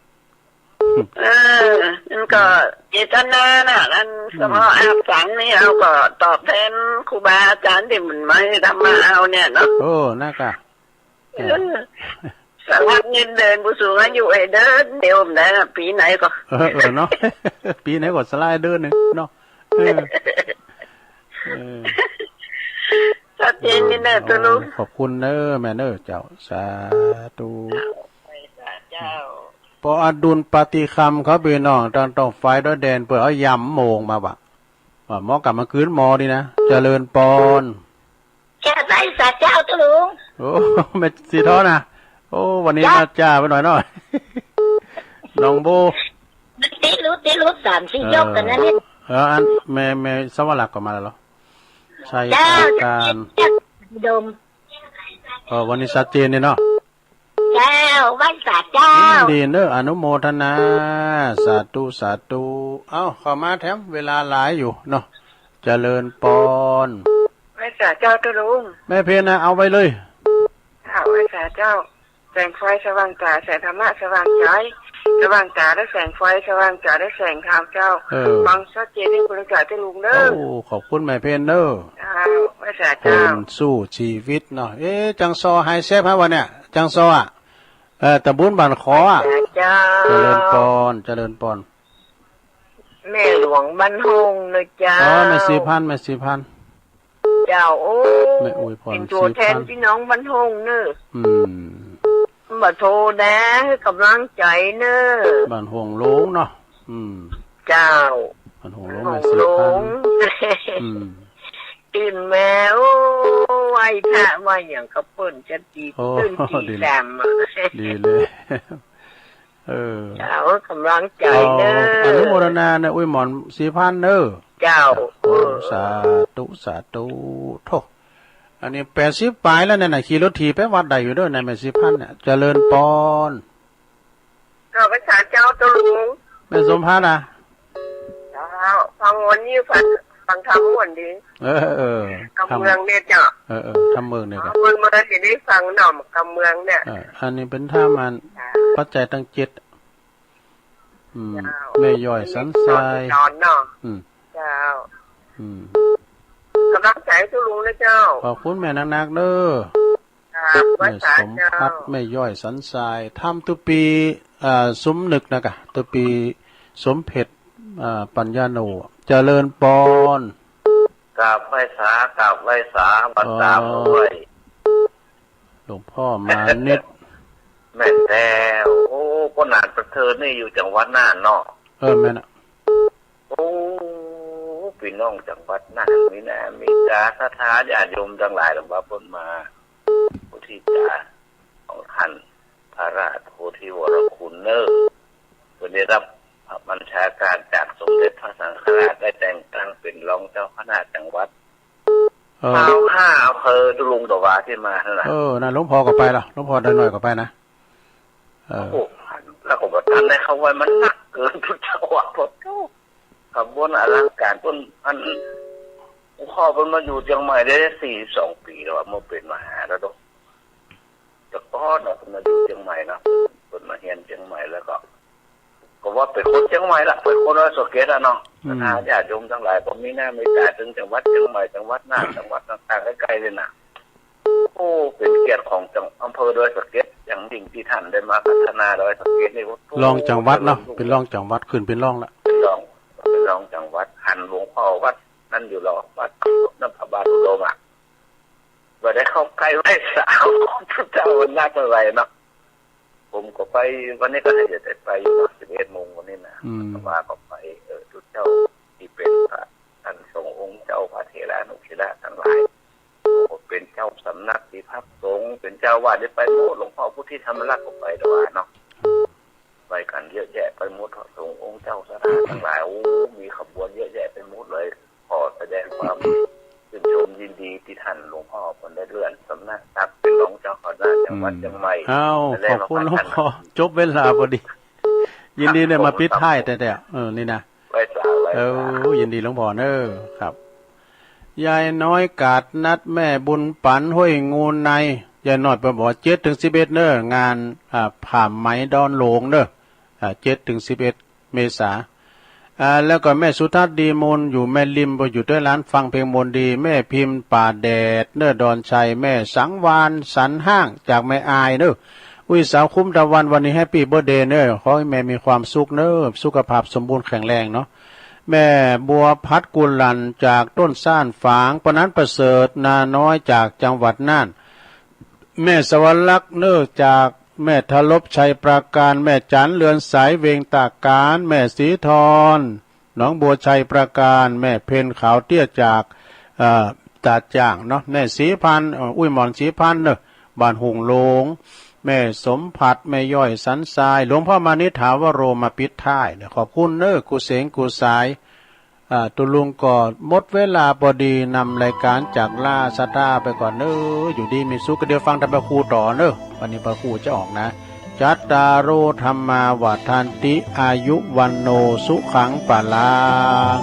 เออ มันก็เจตนาน่ะ อัน อืม เฉพาะฮับสังนี่ เฮาก็ตอบแตนครูบาอาจ๋ารย์ตี้เปิ้นมาหื้อธรรมะเฮาเนี่ยเนาะ โอ้ นั่นกะ เออ สละเงินเดือนผู้สูงอายุหื้อเดือนเดียวได้นะ ปี๋ไหนก็ เออ เออ เนาะ ปี๋ไหนก็สละเดือนนึ่งเนาะ เออ เออ ชัดเจนนี่เน่อตุ๊ลุง ขอบคุณเน่อแม่เน่อเจ้า สาธุ เจ้า ไหว้สาเจ้า ป้ออดุลปาฏิคำครับพี่น้อง ตางต้องฝ่ายดอยแดน เปิ้นเอายำโมงมาว่ะ ว่าหมอกลับมาคืนหม้อดีนะ เจริญปอน แก้วใสสาเจ้าตุ๊ลุง โอ้ แม่สีทองนะ โอ้ วันนี้ จ้ะ มาจ้าไปหน่อยเนาะ น้องโบ ติดหลุด ติดหลุด สามสี่ เออ ยกกั๋นนะเนี่ย เออ อันแม่ แม่สาวลักษณ์ก็มาแล้วเหรอ ชัย เจ้า ปราการ เจ้า ดม เออ วันนี้ชัดเจนเนี่ยเนาะ เจ้า ไหว้สาเจ้า อืม ดีเนอะ อนุโมทนา สาธุ สาธุ เอ้า เข้ามาแถม เวลาหลายอยู่เนาะ เจริญปอน ไหว้สาเจ้าตุ๊ลุง แม่เพญนะ เอาไว้เลย เจ้า ไหว้สาเจ้า แสงไฟสว่างต๋า แสงธรรมะสว่างใจ๋ สว่างต๋าด้วยแสงไฟ สว่างใจ๋ด้วยแสงธรรมเจ้า เออ ฟังชัดเจนในคุณกาตุ๊ลุงเน่อ โอ้ ขอบคุณแม่เพญเน่อ เจ้า ไหว้สาเจ้า คนสู้ชีวิตเนาะ เอ๊ะ จังซอหายแซบฮะวันเนี่ย จังซออะ เออ ต๋ำบลบ้านขออะ เจ้า เจริญปอน เจริญปอน แม่หลวงบ้านห้องนะเจ้า อ๋อ แม่ศรีพันธุ์ แม่ศรีพันธุ์ เจ้า โอ้ แม่อวยพร เป๋นตั๋วแตน ศรีพันธุ์ ปี้น้องบ้านห้องเน่อ อืม บ่โทรนะ หื้อก๋ำลังใจ๋เน่อ บ้านห้องโลงเนาะ อืม เจ้า บ้านห้องโลง บ้านห้องโลง แม่ศรีพันธุ์ อืม ตื่นมา โอ้ ไหว้พระไหว้หยังกับเปิ้นจะดี โอ้ ตื่นตี ดีเลย สามอะ ดีเลย เออ เจ้า ก๋ำลังใจ๋เน่อ เอาอนุโมทนาเน่อ อวยหมอนศรีพันธุ์เน่อ เจ้า โอ้ เออ สาธุ สาธุ โธ่ อันนี้แปดสิบป๋ายแล้วเนี่ยนะ ขี่รถถีบไปวัดได้อยู่เด้อ ในแม่ศรีพันธุ์เนี่ย เจริญปอน เจ้า ไหว้สาเจ้าตุ๊ลุง แม่สมภารอะ เจ้า ฟังวันนี้ฟัง ฟังธรรมม่วนดี เออ เออ ธรรมเมืองเนี่ยเจ้า เออ เออ ธรรมเมืองเนี่ย ธรรมเมือง เมืองจะได้ฟังหน่อมธรรมเมืองเนี่ย เออ อันนี้เป๋นธรรมอัน ปัจจัยตังเจ็ด อืม เจ้า แม่ย้อยสันทราย ตอนเนาะ อืม เจ้า อืม ก๋ำลังใจ๋ตุ๊ลุงนะเจ้า ขอบคุณแม่นักๆ เน่อ ครับ ไหว้สาเจ้า แม่สมภัทร แม่ย้อยสันทราย ธรรมตุ๊ปี๋ อ่า สมนึกนะกะ ตุ๊ปี๋สมเพ็ญ อ่า ปัญญาโน เจริญปอน กราบไหว้สา กราบไหว้สา วัดสาม อ๋อ ห้วย หลวงพ่อมานิด แม่นแล้ว โอ้ ป้อหนานประเสริฐนี่อยู่จังหวัดน่านเนาะ เออ แม่นอะ โอ้ ปี้น้องจังหวัดน่าน มีหน้ามีต๋า ศรัทธาญาติโยมตังหลาย หลวงพ่อเปิ้นมา ผู้ที่จะของท่านพระราชโพธิวรคุณเน่อ เปิ้นได้รับบัญชาการจากสมเด็จพระสังฆราช ได้แต่งตั้งเป๋นรองเจ้าคณะจังหวัด เออ ซาวห้าอำเภอตุ๊ลุง ตะวาตี้มานั่นน่ะ เออ นั่นหลวงพ่อก็ไปละ หลวงพ่อได้น้อยก็ไปนะ เออ โอ้โห แล้วก็บ่ทันได้เข้าวัด มันหนักเกินพุทธเจ้าว่า พุทธเจ้า ขบวนอลังการ เปิ้นอัน พ่อเปิ้นมาอยู่เจียงใหม่ได้สี่สิบสองปี๋แล้วอะ เมื่อเป๋นมหาแล้วเนาะ แต่ก่อนน่ะเปิ้นมาอยู่เจียงใหม่นะ เปิ้นมาเฮียนเจียงใหม่แล้วก็ ก็ว่าเป๋นคนเจียงใหม่ละ เป๋นคนดอยสะเก็ดอะเนาะ อืม บรรดาญาติโยมตังหลาย ก็มีหน้ามีต๋าเถิงจังหวัดเจียงใหม่ จังหวัดน่าน จังหวัดต่างๆ ใก้ๆ เลยนะ โอ้ เป๋นเกียรติของจัง อำเภอดอยสะเก็ด อย่างยิ่งตี้ต้านได้มาพัฒนาดอยสะเก็ดนี่ โอ้โห รองจังหวัดเนาะ เป๋นรองจังหวัด ขึ้นเป๋นรองละ เป๋นรอง เป๋นรองจังหวัด หันหลวงพ่อวัดนั้นอยู่หล่อ วัดน้ำพระบาทอุดมอะ บ่ได้เข้าใก้ไหว้สาของเจ้าอำนาจอะไรเนาะ ผมก็ไป วันนี้ก็จะได้ไปอยู่นะ สิบเอ็ดโมงวันนี้นะ อืม อาตมาก็ไป เอ่อ ตุ๊เจ้าตี้เป๋นพระ ท่านสงฆ์องค์เจ้า พระเถรานุเถระตังหลาย ก็เป๋นเจ้าสำนักตี้พักสงฆ์ เป๋นเจ้าวาดได้ไปหมด หลวงพ่อพุทธิธรรมรักษ์ก็ไปด้วยเนาะ ไปกั๋นเยอะแยะไปหมด พระสงฆ์องค์เจ้าสถานตังหลาย โอ้ มีขบวนเยอะแยะไปหมดเลย ขอแสดงความชื่นชมยินดีตี้ต้านหลวงพ่อเปิ้นได้เลื่อนสำนักศักดิ์เป๋นรองเจ้าคณะจังหวัดเจียงใหม่ อืม อ้าว และได้มา ขอบคุณหลวงพ่อ พัฒนา จบเวลาพอดี ยินดีได้มาปิดท้ายแต๊ๆ เออ นี่นะ ไหว้สา ไหว้สา เออ ยินดีหลวงพ่อเน้อ ครับ ยายน้อยกาดนัด แม่บุญปั๋น ห้วยงูใน ยายน้อยเปิ้นบอกว่า เจ็ดเถิงสิบเอ็ด เน้อ งาน อ่า ผ้าไหมดอนหลวงเน้อ อ่า เจ็ดเถิงสิบเอ็ด เมษา อ่า แล้วก็แม่สุทัศน์ ดีมูล อยู่แม่ริม บ่อยู่ตวยหลานฟังเพลงมนต์ดี แม่พิมพ์ ป่าแดด เน้อ ดอนชัย แม่สังวาล สันห้าง จากแม่อายเน้อ อุ้ยสาวคุ้มตะวัน วันนี้แฮปปี้เบิร์ธเดย์เน้อ ขอหื้อแม่มีความสุขเน้อ สุขภาพสมบูรณ์แข็งแรงเนาะ แม่บัวพัด กุหลั่น จากต้นซ่านฝาง ปนัสประเสริฐ นาน้อย จากจังหวัดน่าน แม่สวรรคเน้อ จากแม่ทรพ ชัยปราการ แม่จั๋น เรือนสาย เวียงตากการ แม่ศรีทร หนองบัว ชัยปราการ แม่เพ็ญ ขาวเตี้ย จาก เอ่อ ตาดจ้างเนาะ แม่ศรีพันธ์ เอ่อ อุ้ยหม่อน ศรีพันธ์เน้อ บ้านหุ่งหลวง แม่สมผัส แม่ย้อย สันทราย หลวงพ่อมานิษฐาวโร มาปิดท้ายเน้อ ขอบคุณเน้อ กู้เสียงกู้สาย อ่า ตุ๊ลุงก็หมดเวลาพอดี นำรายก๋านจากลาศรัทธาไปก่อนเน้อ อยู่ดีมีสุข ก็เดี๋ยวฟังธรรมครูต่อเน้อ วันนี้พระครูจะออกนะ จัตตาโร ธัมมา วัฑฒันติ อายุ วัณโณ สุขัง พลัง